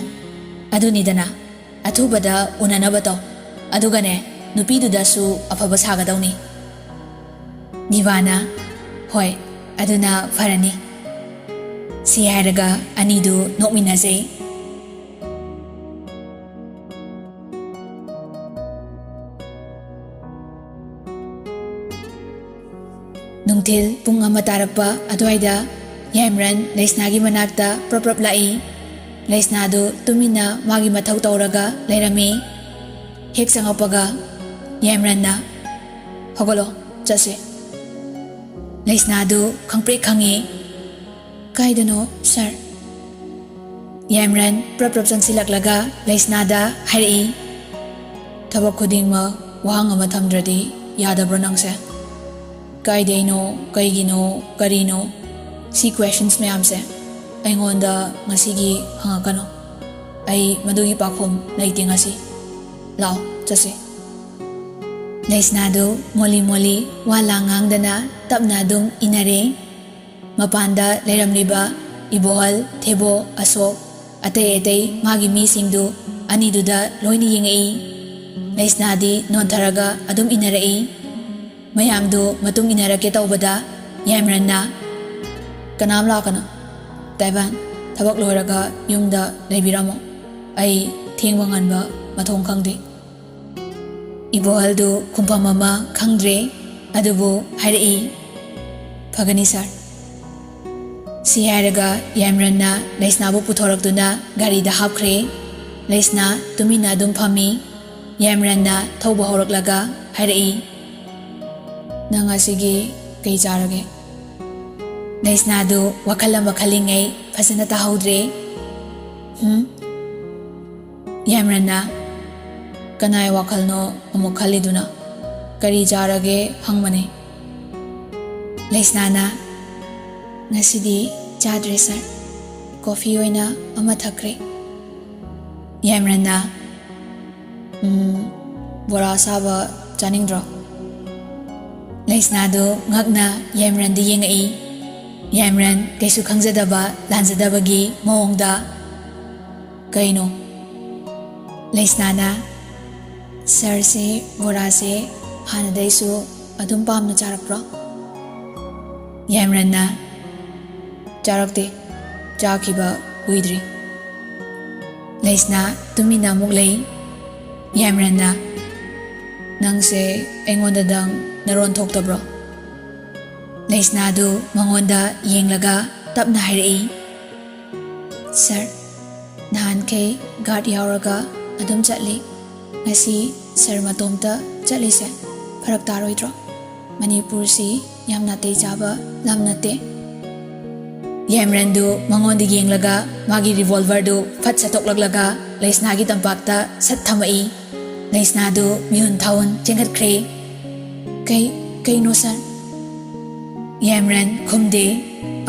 "ꯑꯗꯨꯅꯤꯗꯅ, ꯑꯊꯨꯕꯗ ꯎꯅꯅꯕ ꯇꯧ꯫ ꯑꯗꯨꯒꯅꯦ, ꯅꯨꯄꯤꯗꯨꯗꯁꯨ ꯑꯐꯕ ꯁꯥꯒꯗꯧꯅꯤ꯫" ꯅꯤꯚꯥꯅ, "ꯍꯣꯏ, ꯑꯗꯨꯅ ꯐꯔꯅꯤ꯫" ꯁꯤ ꯍꯥꯏꯔꯒ ꯑꯅꯤꯗꯨ ꯅꯣꯛꯃꯤꯟꯅꯖꯩ꯫ ꯅꯨꯡꯊꯤꯜ ꯄꯨꯡ ꯑꯃ ꯇꯥꯔꯛꯄ ꯑꯗꯨꯋꯥꯏꯗ ꯌꯥꯏꯃꯔꯟ ꯂꯩꯁꯅꯥꯒꯤ ꯃꯅꯥꯛꯇ ꯄ꯭ꯔꯞ ꯄ꯭ꯔꯞ ꯂꯥꯛꯏ꯫ ꯂꯩꯁꯅꯥꯗꯨ ꯇꯨꯃꯤꯟꯅ ꯃꯥꯒꯤ ꯃꯊꯧ ꯇꯧꯔꯒ ꯂꯩꯔꯝꯃꯤ꯫ ꯍꯦꯛ ꯆꯪꯉꯛꯄꯒ ꯌꯥꯏꯃꯔꯟꯅ, "ꯍꯧꯒꯠꯂꯣ, ꯆꯠꯁꯦ꯫" ꯂꯩꯁꯅꯥꯗꯨ ꯈꯪꯄ꯭ꯔꯦꯛ ꯈꯪꯉꯤ꯫ "ꯀꯥꯏꯗꯅꯣ, ꯁꯥꯔ?" ꯌꯥꯏꯃꯔꯟ ꯄ꯭ꯔꯞ ꯄ꯭ꯔꯞ ꯆꯪꯁꯤꯜꯂꯛꯂꯒ ꯂꯩꯁꯅꯥꯗ ꯍꯥꯏꯔꯛꯏ, "ꯊꯕꯛ ꯈꯨꯗꯤꯡꯃꯛ ꯋꯥꯍꯪ ꯑꯃ ꯊꯝꯗ꯭ꯔꯗꯤ ꯌꯥꯗꯕ꯭ꯔꯣ ꯅꯪꯁꯦ? ꯀꯥꯏꯗꯩꯅꯣ, ꯀꯩꯒꯤꯅꯣ, ꯀꯔꯤꯅꯣ? ꯁꯤ questions ꯃꯌꯥꯝꯁꯦ ꯑꯩꯉꯣꯟꯗ ꯉꯁꯤꯒꯤ ꯍꯪꯉꯛꯀꯅꯨ꯫ ꯑꯩ ꯃꯗꯨꯒꯤ ꯄꯥꯈꯨꯝ ꯂꯩꯇꯦ ꯉꯁꯤ꯫ ꯂꯥꯛꯑꯣ, ꯆꯠꯁꯤ꯫" ꯂꯩꯁꯅꯥꯗꯨ ꯃꯣꯂꯤ ꯃꯣꯂꯤ ꯋꯥ ꯂꯥꯡ ꯉꯥꯡꯗꯅ ꯇꯞꯅ ꯑꯗꯨꯝ ꯏꯟꯅꯔꯦ꯫ ꯃꯄꯥꯟꯗ ꯂꯩꯔꯝꯂꯤꯕ ꯏꯕꯣꯍꯜ, ꯊꯦꯕꯣ, ꯑꯁꯣꯛ, ꯑꯇꯩ ꯑꯇꯩ ꯃꯥꯒꯤ ꯃꯤꯁꯤꯡꯗꯨ ꯑꯅꯤꯗꯨꯗ ꯂꯣꯏꯅ ꯌꯦꯡꯉꯛꯏ꯫ ꯂꯩꯁꯅꯥꯗꯤ ꯅꯣꯟꯊꯔꯒ ꯑꯗꯨꯝ ꯏꯟꯅꯔꯛꯏ꯫ ꯃꯌꯥꯝꯗꯨ ꯃꯇꯨꯡ ꯏꯟꯅꯔꯛꯀꯦ ꯇꯧꯕꯗ ꯌꯥꯏꯃꯔꯟꯅ, "ꯀꯅꯥꯝ ꯂꯥꯛꯀꯅꯨ꯫ ꯇꯥꯏꯕꯥꯟ, ꯊꯕꯛ ꯂꯣꯏꯔꯒ ꯌꯨꯝꯗ ꯂꯩꯕꯤꯔꯝꯃꯣ꯫ ꯑꯩ ꯊꯦꯡꯕ ꯉꯟꯕ ꯃꯊꯣꯡ ꯈꯪꯗꯦ꯫" ꯏꯕꯣꯍꯜꯗꯨ ꯈꯨꯝꯐꯝ ꯑꯃ ꯈꯪꯗ꯭ꯔꯦ, ꯑꯗꯨꯕꯨ ꯍꯥꯏꯔꯛꯏ, "ꯐꯒꯅꯤ ꯁꯥꯔ꯫" ꯁꯤ ꯍꯥꯏꯔꯒ ꯌꯥꯏꯃꯔꯟꯅ ꯂꯩꯁꯅꯥꯕꯨ ꯄꯨꯊꯣꯔꯛꯇꯨꯅ ꯒꯥꯔꯤꯗ ꯍꯥꯞꯈ꯭ꯔꯦ꯫ ꯂꯩꯁꯅꯥ ꯇꯨꯃꯤꯟꯅ ꯑꯗꯨꯝ ꯐꯝꯃꯤ꯫ ꯌꯥꯏꯃꯔꯟꯅ ꯊꯧꯕ ꯍꯧꯔꯛꯂꯒ ꯍꯥꯏꯔꯛꯏ, "ꯅꯪ ꯉꯁꯤꯒꯤ ꯀꯩ ꯆꯥꯔꯒꯦ?" ꯂꯩꯁꯅꯥꯗꯨ ꯋꯥꯈꯜ ꯑꯃ ꯈꯜꯂꯤꯉꯩ ꯐꯖꯅ ꯇꯥꯍꯧꯗ꯭ꯔꯦ꯫ "ꯍꯨꯝ?" ꯌꯥꯏꯃꯔꯟꯅ, "ꯀꯅꯥꯏ ꯋꯥꯈꯜꯅꯣ ꯑꯃꯨꯛ ꯈꯜꯂꯤꯗꯨꯅ? ꯀꯔꯤ ꯆꯥꯔꯒꯦ ꯍꯪꯕꯅꯦ꯫" ꯂꯩꯁꯅꯥꯅ, "ꯉꯁꯤꯗꯤ ꯆꯥꯗ꯭ꯔꯦ ꯁꯥꯔ, ꯀꯣꯐꯤ ꯑꯣꯏꯅ ꯑꯃ ꯊꯛꯈ꯭ꯔꯦ꯫" ꯌꯥꯏꯃꯔꯟꯅ, "ꯎꯝ, ꯕꯣꯔꯥ ꯑꯁꯥꯕ ꯆꯥꯅꯤꯡꯗ꯭ꯔꯣ?" ꯂꯩꯁꯅꯥꯗꯨ ꯉꯛꯅ ꯌꯥꯏꯃꯔꯟꯗ ꯌꯦꯡꯉꯛꯏ꯫ ꯌꯥꯏꯃꯔꯟ ꯀꯩꯁꯨ ꯈꯪꯖꯗꯕ ꯂꯥꯟꯖꯗꯕꯒꯤ ꯃꯑꯣꯡꯗ, "ꯀꯩꯅꯣ?" ꯂꯩꯁꯅꯥꯅ, "ꯁꯥꯔꯁꯦ ꯕꯣꯔꯥꯁꯦ ꯍꯥꯟꯅꯗꯩꯁꯨ ꯑꯗꯨꯝ ꯄꯥꯝꯅ ꯆꯥꯔꯛꯄ꯭ꯔꯣ?" ꯌꯥꯏꯃꯔꯟꯅ, "ꯆꯥꯔꯛꯇꯦ꯫ ꯆꯥꯈꯤꯕ ꯀꯨꯏꯗ꯭ꯔꯤ꯫ ꯂꯩꯁꯅꯥ ꯇꯨꯃꯤꯟꯅ ꯑꯃꯨꯛ ꯂꯩ꯫ ꯌꯥꯏꯃꯔꯟꯅ, "ꯅꯪꯁꯦ ꯑꯩꯉꯣꯟꯗꯗꯪ ꯅꯔꯣꯟ ꯊꯣꯛꯇꯕ꯭ꯔꯣ?" ꯂꯩꯁꯅꯥꯗꯨ ꯃꯉꯣꯟꯗ ꯌꯦꯡꯂꯒ ꯇꯞꯅ ꯍꯥꯏꯔꯛꯏ, "ꯁꯥꯔ, ꯅꯍꯥꯟꯈꯩ ꯒꯥꯔꯗ ꯌꯥꯎꯔꯒ ꯑꯗꯨꯝ ꯆꯠꯂꯤ꯫ ꯉꯁꯤ ꯁꯥꯔ ꯃꯇꯣꯝꯇ ꯆꯠꯂꯤꯁꯦ ꯐꯔꯛ ꯇꯥꯔꯣꯏꯗ꯭ꯔꯣ? ꯃꯅꯤꯄꯨꯔꯁꯤ ꯌꯥꯝ ꯅꯥꯇꯩ ꯆꯥꯕ ꯂꯝ ꯅꯠꯇꯦ꯫" ꯌꯥꯏꯃꯔꯟꯗꯨ ꯃꯉꯣꯟꯗ ꯌꯦꯡꯂꯒ ꯃꯥꯒꯤ ꯔꯤꯚꯣꯜꯚꯔꯗꯨ ꯐꯠ ꯁꯠꯇꯣꯛꯂꯛꯂꯒ ꯂꯩꯁꯅꯥꯒꯤ ꯇꯝꯄꯥꯛꯇ ꯁꯠ ꯊꯝꯃꯛꯏ꯫ ꯂꯩꯁꯅꯥꯗꯨ ꯃꯤꯍꯨꯟ ꯊꯥꯍꯨꯟ ꯆꯦꯟꯈꯠꯈ꯭ꯔꯦ꯫ "ꯀꯩ, ꯀꯩꯅꯣ ꯁꯥꯔ?" ꯌꯥꯏꯃꯔꯟ ꯈꯨꯝꯗꯦ꯫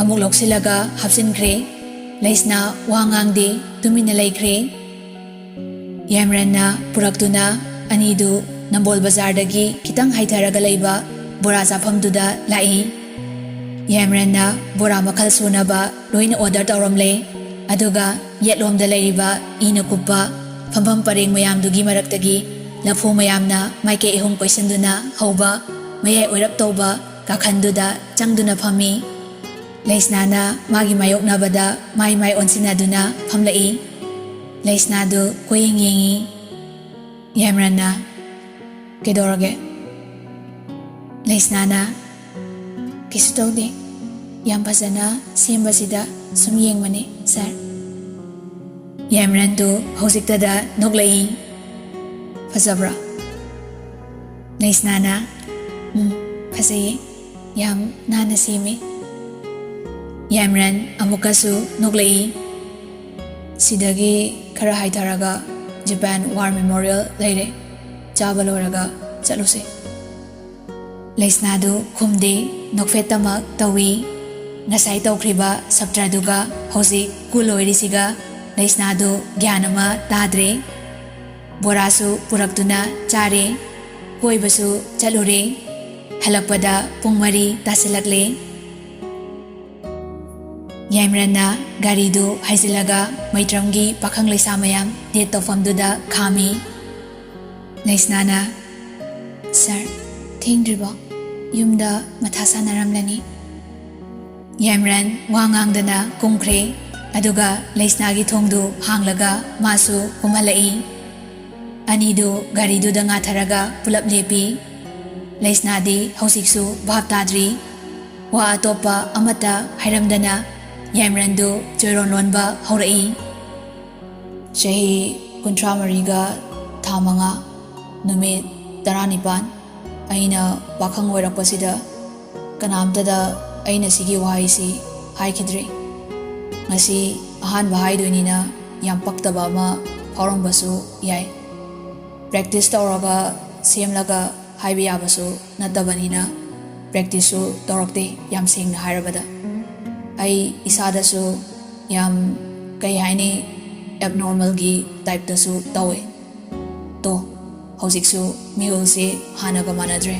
ꯑꯃꯨꯛ ꯂꯧꯁꯤꯜꯂꯒ ꯍꯥꯞꯆꯤꯟꯈ꯭ꯔꯦ꯫ ꯂꯩꯁꯅꯥ ꯋꯥ ꯉꯥꯡꯗꯦ, ꯇꯨꯃꯤꯟꯅ ꯂꯩꯈ꯭ꯔꯦ꯫ ꯌꯥꯏꯃꯔꯟꯅ ꯄꯨꯔꯛꯇꯨꯅ ꯑꯅꯤꯗꯨ ꯅꯝꯕꯣꯜ ꯕꯖꯥꯔꯗꯒꯤ ꯈꯤꯇꯪ ꯍꯥꯏꯊꯔꯒ ꯂꯩꯕ ꯕꯣꯔꯥ ꯆꯥꯐꯝꯗꯨꯗ ꯂꯥꯛꯏ꯫ ꯌꯥꯏꯃꯔꯟꯅ ꯕꯣꯔꯥ ꯃꯈꯜ ꯁꯨꯅꯕ ꯂꯣꯏꯅ ꯑꯣꯔꯗꯔ ꯇꯧꯔꯝꯂꯦ꯫ ꯑꯗꯨꯒ ꯌꯦꯠꯂꯣꯝꯗ ꯂꯩꯔꯤꯕ ꯏꯅ ꯀꯨꯞꯄ ꯐꯝꯐꯝ ꯄꯔꯦꯡ ꯃꯌꯥꯝꯗꯨꯒꯤ ꯃꯔꯛꯇꯒꯤ ꯂꯐꯨ ꯃꯌꯥꯝꯅ ꯃꯥꯏꯀꯩ ꯑꯍꯨꯝ ꯀꯣꯏꯁꯤꯟꯗꯨꯅ ꯍꯧꯕ ꯃꯌꯥꯏ ꯑꯣꯏꯔꯞ ꯇꯧꯕ ꯀꯥꯈꯟꯗꯨꯗ ꯆꯪꯗꯨꯅ ꯐꯝꯃꯤ꯫ ꯂꯩꯁꯅꯥꯅ ꯃꯥꯒꯤ ꯃꯥꯌꯣꯛꯅꯕꯗ ꯃꯥꯏ ꯃꯥꯏ ꯑꯣꯟꯁꯤꯟꯅꯗꯨꯅ ꯐꯝꯂꯛꯏ꯫ ꯂꯩꯁꯅꯥꯗꯨ ꯀꯣꯏꯌꯦꯡ ꯌꯦꯡꯏ꯫ ꯌꯥꯏꯃꯔꯟꯅ, "ꯀꯩꯗꯧꯔꯒꯦ?" ꯂꯩꯁꯅꯥꯅ, "ꯀꯩꯁꯨ ꯇꯧꯗꯦ, ꯌꯥꯝ ꯐꯖꯅ ꯁꯦꯝꯕꯁꯤꯗ ꯁꯨꯝ ꯌꯦꯡꯕꯅꯦ ꯁꯥꯔ꯫" ꯌꯥꯏꯃꯔꯟꯗꯨ ꯍꯧꯖꯤꯛꯇꯗ ꯅꯣꯛꯂꯛꯏ꯫ "ꯐꯖꯕ꯭ꯔꯥ?" ꯂꯩꯁꯅꯥꯅ, "ꯎꯝ, ꯐꯖꯩꯌꯦ, ꯌꯥꯝ ꯅꯥꯟꯅ ꯁꯦꯝꯃꯤ꯫" ꯌꯥꯏꯃꯔꯟ ꯑꯃꯨꯛꯀꯁꯨ ꯅꯣꯛꯂꯛꯏ꯫ "ꯁꯤꯗꯒꯤ ꯈꯔ ꯍꯥꯏꯊꯔꯒ ꯖꯄꯥꯟ ꯋꯥꯔ ꯃꯦꯃꯣꯔꯤꯌꯦꯜ ꯂꯩꯔꯦ, ꯆꯥꯕ ꯂꯣꯏꯔꯒ ꯆꯠꯂꯨꯁꯦ꯫" ꯂꯩꯁꯅꯥꯗꯨ ꯈꯨꯝꯗꯦ, ꯅꯣꯛꯐꯦꯠꯇꯃꯛ ꯇꯧꯏ꯫ ꯉꯁꯥꯏ ꯇꯧꯈ꯭ꯔꯤꯕ ꯁꯞꯇ꯭ꯔꯗꯨꯒ ꯍꯧꯖꯤꯛ ꯀꯨꯜ ꯑꯣꯏꯔꯤꯁꯤꯒ ꯂꯩꯁꯅꯥꯗꯨ ꯒ꯭ꯌꯥꯟ ꯑꯃ ꯇꯥꯗ꯭ꯔꯦ꯫ ꯕꯣꯔꯥꯁꯨ ꯄꯨꯔꯛꯇꯨꯅ ꯆꯥꯔꯦ, ꯀꯣꯏꯕꯁꯨ ꯆꯠꯂꯨꯔꯦ꯫ ꯍꯜꯂꯛꯄꯗ ꯄꯨꯡ ꯃꯔꯤ ꯇꯥꯁꯤꯜꯂꯛꯂꯦ꯫ ꯌꯥꯏꯃꯔꯟꯅ ꯒꯥꯔꯤꯗꯨ ꯍꯩꯖꯤꯜꯂꯒ ꯃꯩꯇ꯭ꯔꯝꯒꯤ ꯄꯥꯈꯪ ꯂꯩꯁꯥ ꯃꯌꯥꯝ ꯗꯦꯠ ꯇꯧꯐꯝꯗꯨꯗ ꯈꯥꯝꯃꯤ꯫ ꯂꯩꯁꯅꯥꯅ, "ꯁꯥꯔ, ꯊꯦꯡꯗ꯭ꯔꯤꯕꯣ? ꯌꯨꯝꯗ ꯃꯊꯥ ꯁꯥꯟꯅꯔꯝꯂꯅꯤ꯫" ꯌꯥꯏꯃꯔꯟ ꯋꯥ ꯉꯥꯡꯗꯅ ꯀꯨꯝꯈ꯭ꯔꯦ, ꯑꯗꯨꯒ ꯂꯩꯁꯅꯥꯒꯤ ꯊꯣꯡꯗꯨ ꯍꯥꯡꯂꯒ ꯃꯥꯁꯨ ꯀꯨꯝꯍꯜꯂꯛꯏ꯫ ꯑꯅꯤꯗꯨ ꯒꯥꯔꯤꯗꯨꯗ ꯉꯥꯊꯔꯒ ꯄꯨꯂꯞ ꯂꯦꯞꯄꯤ꯫ ꯂꯩꯁꯅꯥꯗꯤ ꯍꯧꯖꯤꯛꯁꯨ ꯚꯥꯞ ꯇꯥꯗ꯭ꯔꯤ꯫ ꯋꯥ ꯑꯇꯣꯞꯄ ꯑꯃꯠꯇ ꯍꯥꯏꯔꯝꯗꯅ ꯌꯥꯏꯃꯔꯟꯗꯨ ꯆꯣꯏꯔꯣꯟ ꯂꯣꯟꯕ ꯍꯧꯔꯛꯏ꯫ ꯆꯍꯤ ꯀꯨꯟꯊ꯭ꯔꯥ ꯃꯔꯤꯒ ꯊꯥ ꯃꯉꯥ, ꯅꯨꯃꯤꯠ ꯇꯔꯥꯅꯤꯄꯥꯟ꯫ ꯑꯩꯅ ꯄꯥꯈꯪ ꯑꯣꯏꯔꯛꯄꯁꯤꯗ ꯀꯅꯥꯝꯇꯗ ꯑꯩꯅ ꯁꯤꯒꯤ ꯋꯥꯍꯩꯁꯤ ꯍꯥꯏꯈꯤꯗ꯭ꯔꯤ꯫ ꯉꯁꯤ ꯑꯍꯥꯟꯕ ꯍꯥꯏꯗꯣꯏꯅꯤꯅ ꯌꯥꯝ ꯄꯛꯇꯕ ꯑꯃ ꯐꯥꯎꯔꯝꯕꯁꯨ ꯌꯥꯏ꯫ ꯄ꯭ꯔꯦꯛꯇꯤꯁ ꯇꯧꯔꯒ, ꯁꯦꯝꯂꯒ ꯍꯥꯏꯕ ꯌꯥꯕꯁꯨ ꯅꯠꯇꯕꯅꯤꯅ ꯄ꯭ꯔꯦꯛꯇꯤꯁꯁꯨ ꯇꯧꯔꯛꯇꯦ, ꯌꯥꯝ ꯁꯦꯡꯅ ꯍꯥꯏꯔꯕꯗ꯫ ꯑꯩ ꯏꯁꯥꯗꯁꯨ ꯌꯥꯝ, ꯀꯩ ꯍꯥꯏꯅꯤ, ꯑꯦꯕꯅꯣꯔꯃꯦꯜꯒꯤ ꯇꯥꯏꯞꯇꯁꯨ ꯇꯧꯋꯦ꯫ ꯇꯣ, ꯍꯧꯖꯤꯛꯁꯨ ꯃꯤꯍꯨꯜꯁꯦ ꯍꯥꯟꯅꯒ ꯃꯥꯟꯅꯗ꯭ꯔꯦ꯫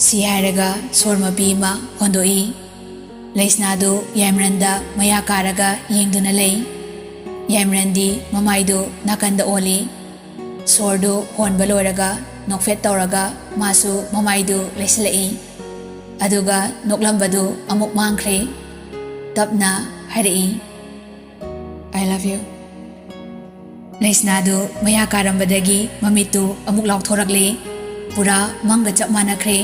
ꯁꯤ ꯍꯥꯏꯔꯒ ꯁꯣꯔ ꯃꯄꯤ ꯑꯃ ꯍꯣꯟꯗꯣꯛꯏ꯫ ꯂꯩꯁꯅꯥꯗꯨ ꯌꯥꯏꯃꯔꯟꯗ ꯃꯌꯥ ꯀꯥꯔꯒ ꯌꯦꯡꯗꯨꯅ ꯂꯩ꯫ ꯌꯥꯏꯃꯔꯟꯗꯤ ꯃꯃꯥꯏꯗꯨ ꯅꯥꯀꯟꯗ ꯑꯣꯜꯂꯤ꯫ ꯁꯣꯔꯗꯨ ꯍꯣꯟꯕ ꯂꯣꯏꯔꯒ ꯅꯣꯛꯐꯦꯠ ꯇꯧꯔꯒ ꯃꯥꯁꯨ ꯃꯃꯥꯏꯗꯨ ꯂꯩꯁꯤꯜꯂꯛꯏ꯫ ꯑꯗꯨꯒ ꯅꯣꯛꯂꯝꯕꯗꯨ ꯑꯃꯨꯛ ꯃꯥꯡꯈ꯭ꯔꯦ꯫ ꯇꯞꯅ ꯍꯥꯏꯔꯛꯏ, "I love you." ꯂꯩꯁꯅꯥꯗꯨ ꯃꯌꯥ ꯀꯥꯔꯝꯕꯗꯒꯤ ꯃꯃꯤꯠꯇꯨ ꯑꯃꯨꯛ ꯂꯥꯎꯊꯣꯔꯛꯂꯦ꯫ ꯄꯨꯔꯥ ꯃꯪꯒ ꯆꯞ ꯃꯥꯟꯅꯈ꯭ꯔꯦ꯫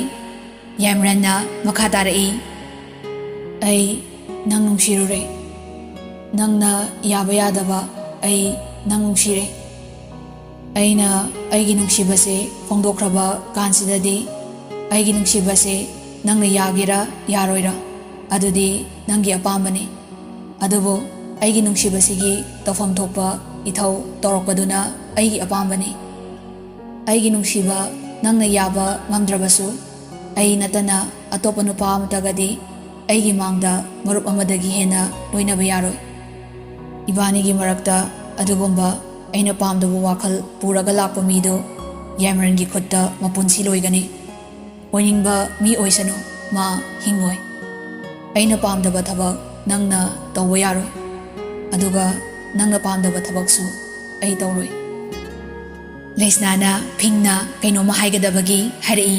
ꯌꯥꯏꯃꯔꯟꯅ ꯃꯈꯥ ꯇꯥꯔꯛꯏ, "ꯑꯩ ꯅꯪ ꯅꯨꯡꯁꯤꯔꯨꯔꯦ꯫ ꯅꯪꯅ ꯌꯥꯕ ꯌꯥꯗꯕ, ꯑꯩ ꯅꯪ ꯅꯨꯡꯁꯤꯔꯦ꯫ ꯑꯩꯅ ꯑꯩꯒꯤ ꯅꯨꯡꯁꯤꯕꯁꯦ ꯐꯣꯡꯗꯣꯛꯈ꯭ꯔꯕ ꯀꯥꯟꯁꯤꯗꯗꯤ, ꯑꯩꯒꯤ ꯅꯨꯡꯁꯤꯕꯁꯦ ꯅꯪꯅ ꯌꯥꯒꯦꯔꯥ ꯌꯥꯔꯣꯏꯔꯥ, ꯑꯗꯨꯗꯤ ꯅꯪꯒꯤ ꯑꯄꯥꯝꯕꯅꯤ꯫ ꯑꯗꯨꯕꯨ ꯑꯩꯒꯤ ꯅꯨꯡꯁꯤꯕꯁꯤꯒꯤ ꯇꯧꯐꯝ ꯊꯣꯛꯄ ꯏꯊꯧ ꯇꯧꯔꯛꯄꯗꯨꯅ ꯑꯩꯒꯤ ꯑꯄꯥꯝꯕꯅꯤ꯫ ꯑꯩꯒꯤ ꯅꯨꯡꯁꯤꯕ, ꯅꯪꯅ ꯌꯥꯕ ꯉꯝꯗ꯭ꯔꯕꯁꯨ, ꯑꯩ ꯅꯠꯇꯅ ꯑꯇꯣꯞꯄ ꯅꯨꯄꯥ ꯑꯃꯠꯇꯒꯗꯤ ꯑꯩꯒꯤ ꯃꯥꯡꯗ ꯃꯔꯨꯞ ꯑꯃꯗꯒꯤ ꯍꯦꯟꯅ ꯂꯣꯏꯅꯕ ꯌꯥꯔꯣꯏ꯫ ꯏꯕꯥꯅꯤꯒꯤ ꯃꯔꯛꯇ ꯑꯗꯨꯒꯨꯝꯕ ꯑꯩꯅ ꯄꯥꯝꯗꯕ ꯋꯥꯈꯜ ꯄꯨꯔꯒ ꯂꯥꯛꯄ ꯃꯤꯗꯨ ꯌꯥꯏꯃꯔꯟꯒꯤ ꯈꯨꯠꯇ ꯃꯄꯨꯟꯁꯤ ꯂꯣꯏꯒꯅꯤ꯫ ꯑꯣꯏꯅꯤꯡꯕ ꯃꯤ ꯑꯣꯏꯁꯅꯨ, ꯃꯥ ꯍꯤꯡꯉꯣꯏ꯫ ꯑꯩꯅ ꯄꯥꯝꯗꯕ ꯊꯕꯛ ꯅꯪꯅ ꯇꯧꯕ ꯌꯥꯔꯣꯏ, ꯑꯗꯨꯒ ꯅꯪꯅ ꯄꯥꯝꯗꯕ ꯊꯕꯛꯁꯨ ꯑꯩ ꯇꯧꯔꯣꯏ꯫" ꯂꯩꯁꯅꯥꯅ ꯐꯤꯡꯅ ꯀꯩꯅꯣꯝꯃ ꯍꯥꯏꯒꯗꯕꯒꯤ ꯍꯥꯏꯔꯛꯏ,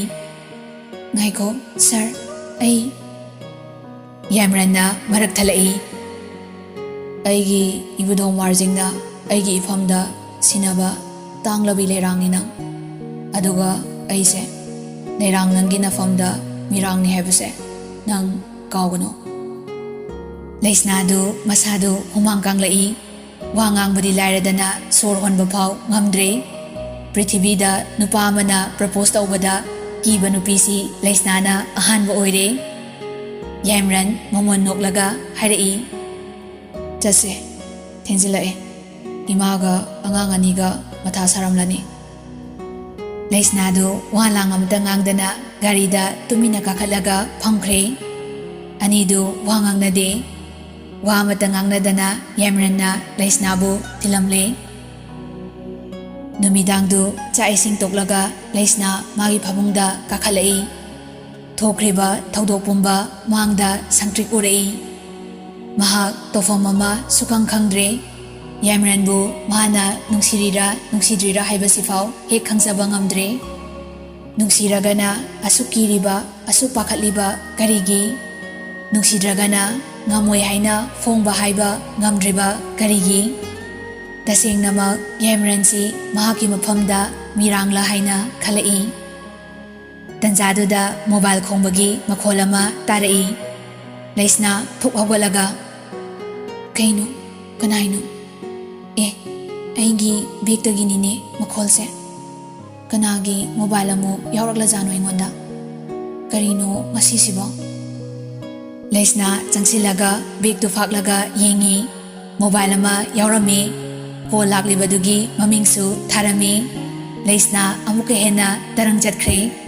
"ꯉꯥꯏꯈꯣ ꯁꯥꯔ, ꯑꯩ..." ꯌꯥꯏꯃꯔꯟꯅ ꯃꯔꯛ ꯊꯠꯂꯛꯏ꯫ ꯑꯩꯒꯤ ꯏꯕꯨꯙꯧ ꯃꯥꯔꯖꯤꯡꯅ ꯑꯩꯒꯤ ꯏꯐꯝꯗ ꯁꯤꯟꯅꯕ ꯇꯥꯡꯂꯕꯤ ꯂꯩꯔꯥꯡꯅꯤ ꯅꯪ꯫ ꯑꯗꯨꯒ ꯑꯩꯁꯦ ꯂꯩꯔꯥꯡ ꯅꯪꯒꯤ ꯅꯐꯝꯗ ꯃꯤꯔꯥꯡꯅꯤ ꯍꯥꯏꯕꯁꯦ ꯅꯪ ꯀꯥꯎꯒꯅꯨ꯫ ꯂꯩꯁꯅꯥꯗꯨ ꯃꯁꯥꯗꯨ ꯍꯨꯃꯥꯡ ꯀꯥꯡꯂꯛꯏ꯫ ꯋꯥ ꯉꯥꯡꯕꯗꯤ ꯂꯥꯏꯔꯗꯅ ꯁꯣꯔ ꯍꯣꯟꯕ ꯐꯥꯎ ꯉꯝꯗ꯭ꯔꯦ꯫ ꯄ꯭ꯔꯤꯊꯤꯕꯤꯗ ꯅꯨꯄꯥ ꯑꯃꯅ ꯄ꯭ꯔꯄꯣꯁ ꯇꯧꯕꯗ ꯀꯤꯕ ꯅꯨꯄꯤꯁꯤ ꯂꯩꯁꯅꯥꯅ ꯑꯍꯥꯟꯕ ꯑꯣꯏꯔꯦ꯫ ꯌꯥꯏꯃꯔꯟ ꯃꯃꯣꯟ ꯅꯣꯛꯂꯒ ꯍꯥꯏꯔꯛꯏ, "ꯆꯠꯁꯦ, ꯊꯦꯡꯖꯤꯜꯂꯛꯑꯦ꯫ ꯏꯃꯥꯒ ꯑꯉꯥꯡ ꯑꯅꯤꯒ ꯃꯊꯥ ꯁꯥꯔꯝꯂꯅꯤ꯫" ꯂꯩꯁꯅꯥꯗꯨ ꯋꯥ ꯂꯥꯡ ꯑꯃꯇ ꯉꯥꯡꯗꯅ ꯒꯥꯔꯤꯗ ꯇꯨꯃꯤꯟꯅ ꯀꯥꯈꯠꯂꯒ ꯐꯝꯈ꯭ꯔꯦ꯫ ꯑꯅꯤꯗꯨ ꯋꯥ ꯉꯥꯡꯅꯗꯦ꯫ ꯋꯥ ꯑꯃꯇ ꯉꯥꯡꯅꯗꯅ ꯌꯥꯏꯃꯔꯟꯅ ꯂꯩꯁꯅꯥꯕꯨ ꯊꯤꯜꯂꯝꯂꯦ꯫ ꯅꯨꯃꯤꯗꯥꯡꯗꯨ ꯆꯥꯛ ꯏꯁꯤꯡ ꯇꯣꯛꯂꯒ ꯂꯩꯁꯅꯥ ꯃꯥꯒꯤ ꯐꯃꯨꯡꯗ ꯀꯥꯈꯠꯂꯛꯏ꯫ ꯊꯣꯛꯈ꯭ꯔꯤꯕ ꯊꯧꯗꯣꯛ ꯄꯨꯝꯕ ꯃꯥꯡꯗ ꯁꯪꯇ꯭ꯔꯤꯛ ꯎꯔꯛꯏ꯫ ꯃꯍꯥꯛ ꯇꯧꯐꯝ ꯑꯃ ꯁꯨꯈꯪ ꯈꯪꯗ꯭ꯔꯦ꯫ ꯌꯥꯏꯃꯔꯟꯕꯨ ꯃꯥꯅ ꯅꯨꯡꯁꯤꯔꯤꯔꯥ ꯅꯨꯡꯁꯤꯗ꯭ꯔꯤꯔꯥ ꯍꯥꯏꯕꯁꯤꯐꯥꯎ ꯍꯦꯛ ꯈꯪꯖꯕ ꯉꯝꯗ꯭ꯔꯦ꯫ ꯅꯨꯡꯁꯤꯔꯒꯅ ꯑꯁꯨꯛ ꯀꯤꯔꯤꯕ, ꯑꯁꯨꯛ ꯄꯥꯈꯠꯂꯤꯕ ꯀꯔꯤꯒꯤ? ꯅꯨꯡꯁꯤꯗ꯭ꯔꯒꯅ ꯉꯝꯃꯣꯏ ꯍꯥꯏꯅ ꯐꯣꯡꯕ ꯍꯥꯏꯕ ꯉꯝꯗ꯭ꯔꯤꯕ ꯀꯔꯤꯒꯤ? ꯇꯁꯦꯡꯅꯃꯛ ꯌꯥꯏꯃꯔꯟꯁꯤ ꯃꯍꯥꯛꯀꯤ ꯃꯐꯝꯗ ꯃꯤꯔꯥꯡꯂꯥ ꯍꯥꯏꯅ ꯈꯜꯂꯛꯏ꯫ ꯇꯟꯖꯥꯗꯨꯗ ꯃꯣꯕꯥꯏꯜ ꯈꯣꯡꯕꯒꯤ ꯃꯈꯣꯜ ꯑꯃ ꯇꯥꯔꯛꯏ꯫ ꯂꯩꯁꯅꯥ ꯊꯨꯛ ꯍꯧꯒꯠꯂꯒ, "ꯀꯩꯅꯣ? ꯀꯅꯥꯏꯅꯣ? ꯑꯦ, ꯑꯩꯒꯤ ꯕꯦꯒꯇꯒꯤꯅꯤꯅꯦ ꯃꯈꯣꯜꯁꯦ꯫ ꯀꯅꯥꯒꯤ ꯃꯣꯕꯥꯏꯜ ꯑꯃꯨꯛ ꯌꯥꯎꯔꯛꯂꯖꯥꯠꯅꯣ ꯑꯩꯉꯣꯟꯗ? ꯀꯔꯤꯅꯣ ꯉꯁꯤꯁꯤꯕꯣ?" ꯂꯩꯁꯅꯥ ꯆꯪꯁꯤꯜꯂꯒ ꯕꯦꯒꯇꯨ ꯐꯥꯛꯂꯒ ꯌꯦꯡꯉꯤ꯫ ꯃꯣꯕꯥꯏꯜ ꯑꯃ ꯌꯥꯎꯔꯝꯃꯤ꯫ ꯀꯣꯜ ꯂꯥꯛꯂꯤꯕꯗꯨꯒꯤ ꯃꯃꯤꯡꯁꯨ ꯊꯥꯔꯝꯃꯤ꯫ ꯂꯩꯁꯅꯥ ꯑꯃꯨꯛꯀ ꯍꯦꯟꯅ ꯇꯔꯪ ꯆꯠꯈ꯭ꯔꯦ꯫